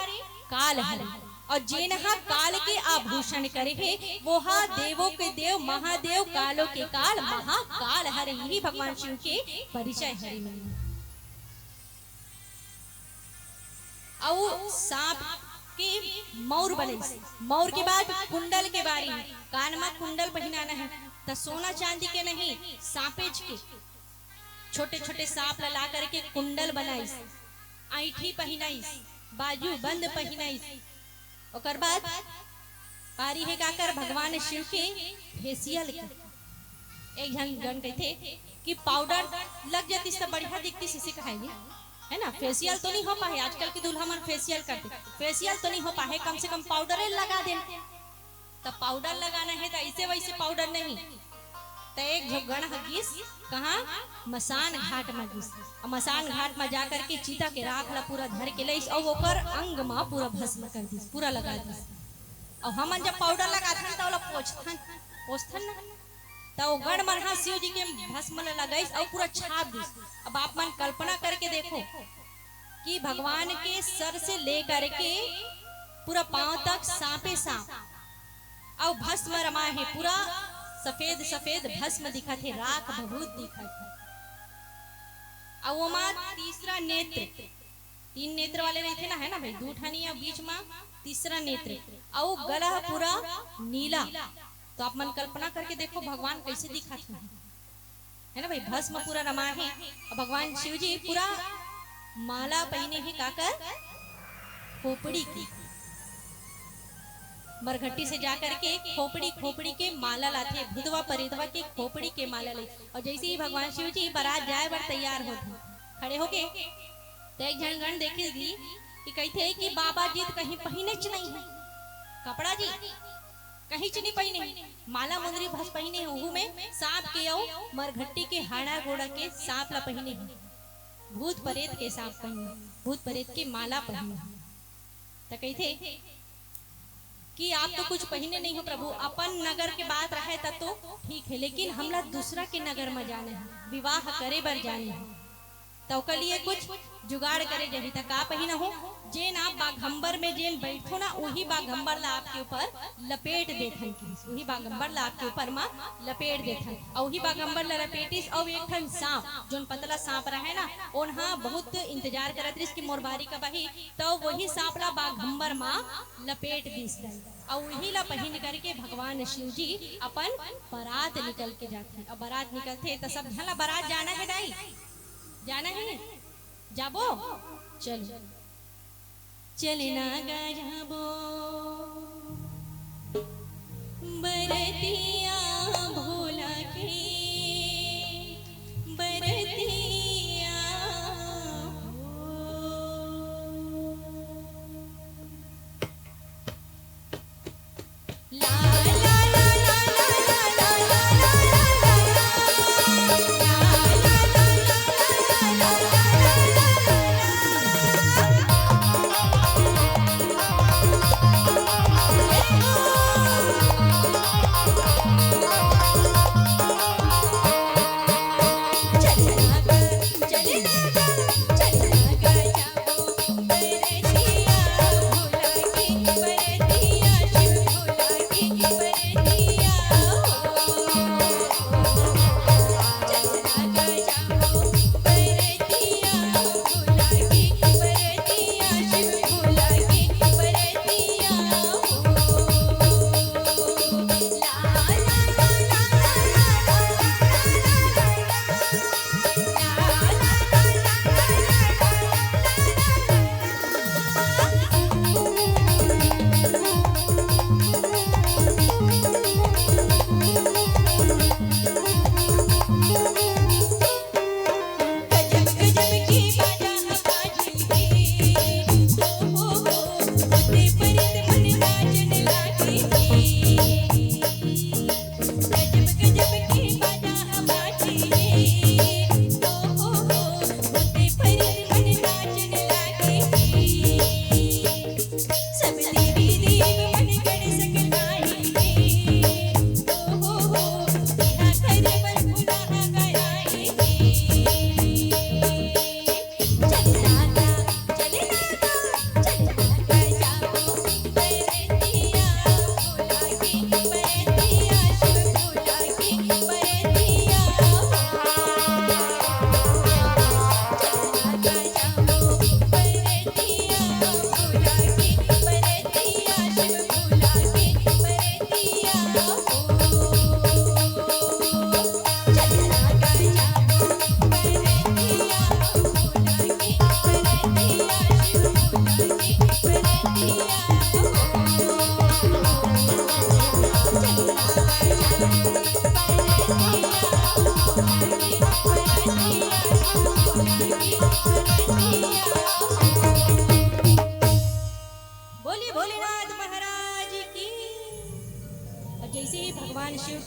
काल हरे। अउ जेन ह काल के आभूषण करे हे, वो ह देवों के देव महादेव, कालों के काल महाकाल हरे। इही भगवान शिव के परिचय हरे। अउ सांप के मउर बनिस। मउर के बाद कुंडल के बारी, कान म कुंडल पहिनाना हे, त सोना चांदी के नहीं, सांपेच के। छोटे-छोटे सांप ला, ला करके कुंडल बनाइस, अंइठी पहिनाइस, बाजू बंद पहिनाइस। ओकर बाद पारी हे काकर भगवान शिव के फेशियल के। एक झन गण कहिथे कि पाउडर लग जातिस त बढ़िया दिखतिस, इसे कहाय हे, है ना? फेशियल तो नहीं हो पाए, आजकल के दूल्हा मन फेशियल करथे, फेशियल तो नहीं हो पाए, कम से कम पाउडर लगा देन। त पाउडर लगाना हे त अइसे वइसे पाउडर नहीं। त एक झो गण ह गिस कहाँ? मसान घाट म गिस। अउ मसान घाट म जा करके चिता के राख ला पूरा धर के लइस अउ ओकर अंग म पूरा भस्म कर दिस, पूरा लगा दिस। अउ हमन जब पाउडर लगाथन त ओला पोंछथन, पोंछथन ना, त ओ गण मन ह शिव जी के भस्म ला लगाइस अउ पूरा छाप दिस। अब आप मन कल्पना करके देखो कि भगवान के सर से लेकर के पूरा पांव तक सांपे सांप, अउ भस्म रमा हे, पूरा सफेद सफेद भस्म दिखत हे, राख बहुत दिखत हे। अउ ओमा तीसरा नेत्र, तीन नेत्र वाले रहिथे ना, है ना भाई, दू ठनी अउ बीच मा तीसरा नेत्र, अउ गला ह पूरा नीला। तो आप मन कल्पना करके देखो भगवान कैसे दिखत हे, है ना भाई, भस्म पूरा रमा हे। अउ भगवान शिव जी पूरा माला पहिने हे काकर? खोपड़ी के। मरघट्टी से जा करके खोपड़ी, खोपड़ी के माला लाथे, भूतवा परेतवा के खोपड़ी के माला ले। अउ जैसे ही भगवान शिव जी बारात जाए बर तैयार होथे, खड़े होके, त एक झन गण देखे जी कि कहिथे कि बाबा जी त कहीं पहिनेच नहीं है कपड़ा जी, कहींच नहीं पहिने हे, माला मुंदरी बस पहिने हे, उहू में सांप के अउ मरघट्टी के हाड़ा गोड़ा के सांप ला पहिने हे, भूत परेत के सांप पहिने, भूत परेत के माला पहिने। त कहिथे कि आप तो कुछ पहिने नहीं हो प्रभु, अपन नगर के बात रहे तब तो ठीक है, लेकिन हमला दूसरा के नगर में जाना है, विवाह करे बर जाना है। त ओकर लिए कुछ जुगाड़ करे जाही। त का पहिनहूं? जेन आप बाघंबर में जेन बैठो ना, उही बाघंबर ला आपके ऊपर लपेट देथन किहिस, उही बाघंबर ला आपके ऊपर मा लपेट देथन। अउ उही बाघंबर ला लपेटिस, अउ एक ठन सांप, जोन पतला सांप रहे ना, ओन ह बहुत इंतजार करत रिहिस कि मोर बारी कब आही, त वही सांप ला बाघंबर मा लपेट दिस दाई। अउ उही ला पहिन करके भगवान शिव जी अपन बरात निकल के जाथे। अउ बरात निकलथे त सब झन ला बरात जाना है दाई, जाना है, जाबो, चलो। चलना गा जाबो बरतिया भोला के, बरतिया हो।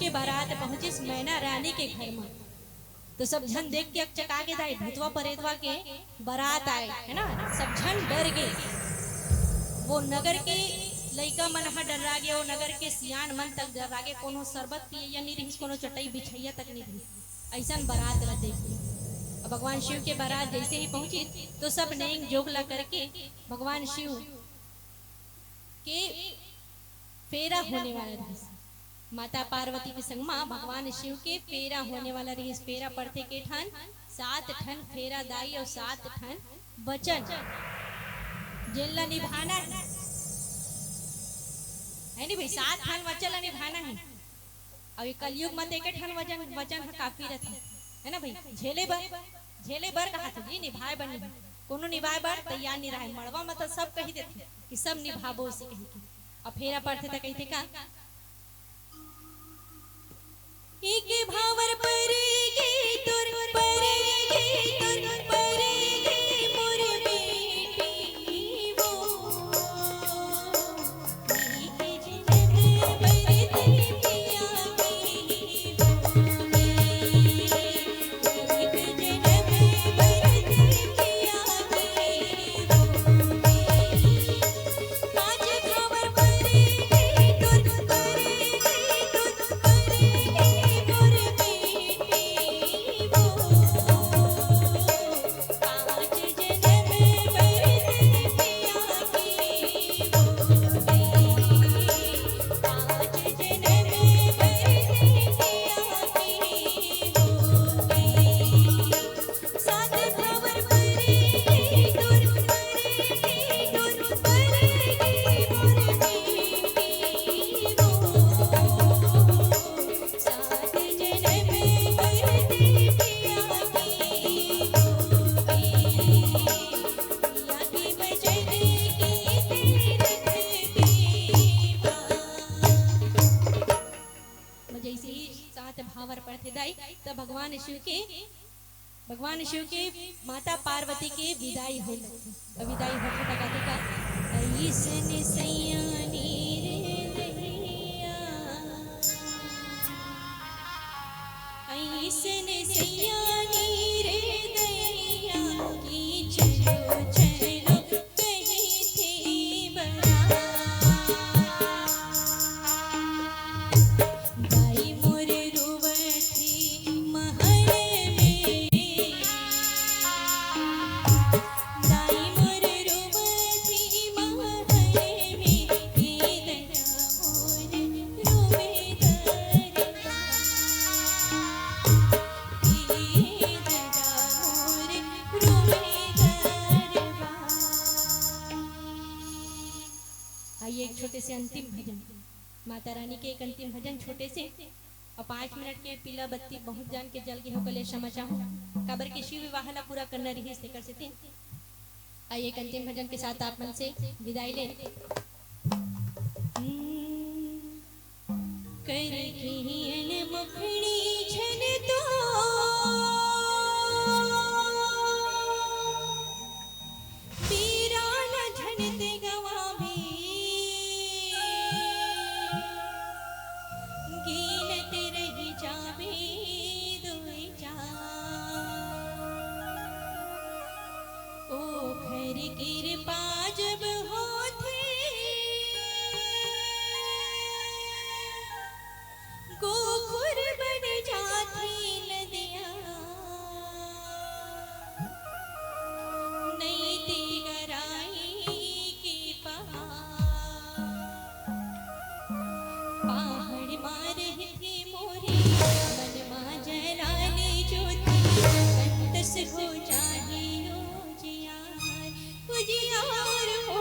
के बारात पहुंचिस मैना रानी के घर म। तो सब झन देख के अकचका गे दाई, भूतवा परेतवा के बारात आए, है ना? सब झन डर गे। वो नगर के लइका मन ह डर्रा गे, वो नगर के सियान मन तक डर्रा गे। कोनो शरबत पियइया नहीं रहिस, कोनो चटई बिछइया तक नहीं रहिस। अइसन बारात ला देख के अब भगवान शिव के बारात जैसे ही पहुंची, तो सब नेंग जोग ला करके भगवान शिव के फेरा होने वाला रहिस। माता पार्वती के संग मा भगवान शिव के फेरा होने वाला रहिस। फेरा पड़थे के ठन, सात ठन फेरा दाई अउ सात ठन वचन, जेन ला निभाना है, है नी भाई? सात ठन वचन ला निभाना है। अउ ये कलयुग म तो एक ठन वचन, वचन ह काफी रथे, है ना भाई? झेले बर, झेले बर कहा थे जी, निभाए बर नहीं। कोनो निभाए बर तैयार नहीं रहे। मड़वा म तो सब कही देथे कि सब निभाबो उसे कही के। अब फेरा पड़थे त कहिथे का, एक भावर परेगे तोर, परेगे तोर, परेगे मोर बेटी वो। एक जन्म बर तन पिया के वो, एक जन्म बर तन पिया के वो। जैसे ही सात भावर पढ़ते दाई, तब भगवान शिव के भगवान शिव के माता पार्वती के विदाई होय लगथे। अउ विदाई होथे त कथे का, "अइसन सैयानी रे दैया, अइसन सैयानी रे दैया, कि चलो चलो कहिथे बरात।" दाई मोर रोवत हे महल में, दाई मोर रोवत हे महल में, ए ददा मोर रोवे दरबा, ए ददा मोर रोवे दरबा। आइए, एक छोटे से अंतिम भजन, माता रानी के एक अंतिम भजन छोटे से। अउ पाँच मिनट के पीला बत्ती बहुत जान के जल गे हो, कले क्षमा चाहूँ, काबर के शिव विवाह ला पूरा करना रहिस, तेकर सेती। आइए, एक अंतिम भजन के साथ आप मन से विदाई ले। हम्म, करके अनमुखड़ी झन तो पीरा ला झन ते गवाबे, गिनत रहि जाबे दुई चार। ओखर किरपा जब होथे, गोखुर बन जाथे नदिया, नइ ते गराई के पहाड़। पहाड़ मा रहिथे मोरे, मन मा जलाले जोते, संतस हो जाही उजियार, उजियार हो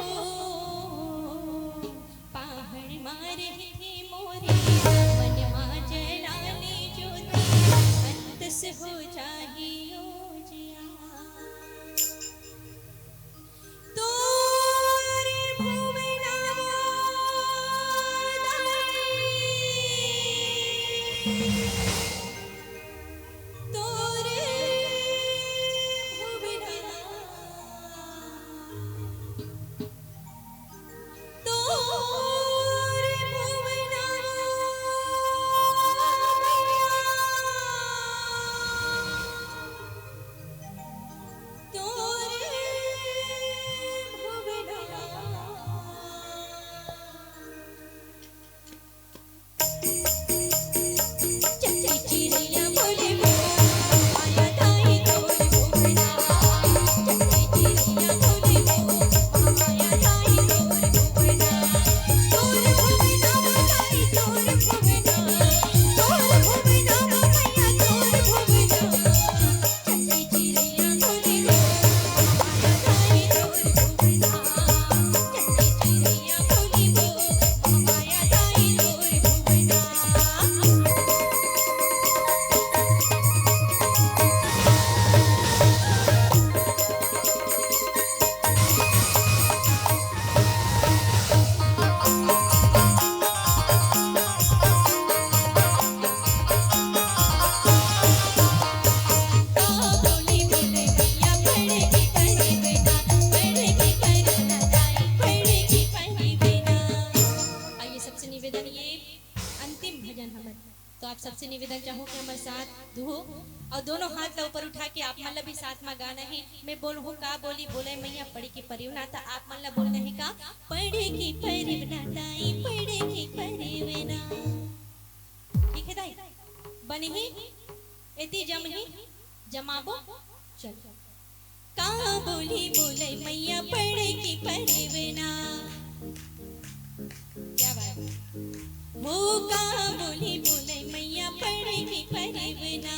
साथ धुहू अउ दोनों हाथ ला ऊपर उठा के आप मन ला भी साथ मा गाना हे। मैं बोलहूँ का बोली, बोले मैया पड़े के परिवना, त आप मन ला बोलना हे का, पड़े के परिवना दाई, पड़े के परिवना। ठीक है दाई, बनी ही एती जम ही जमाबो। चल, का बोली बोले मैया पड़े के परिवना। क्या बात। हो का बोली बोले मैया पड़े के परिवना,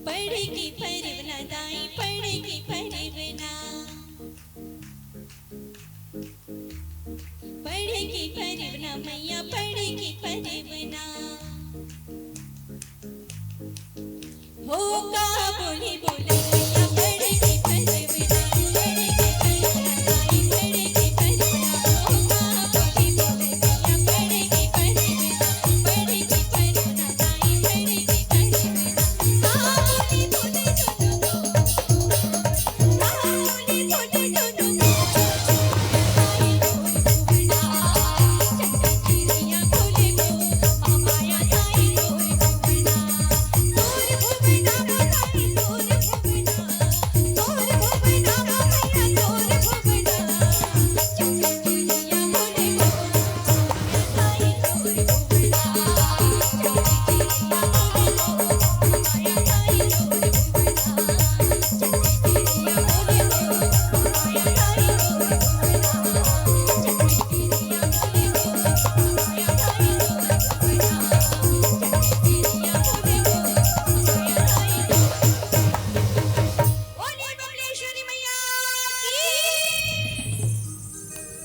पड़े के परिवना दाई, पड़े के परिवना।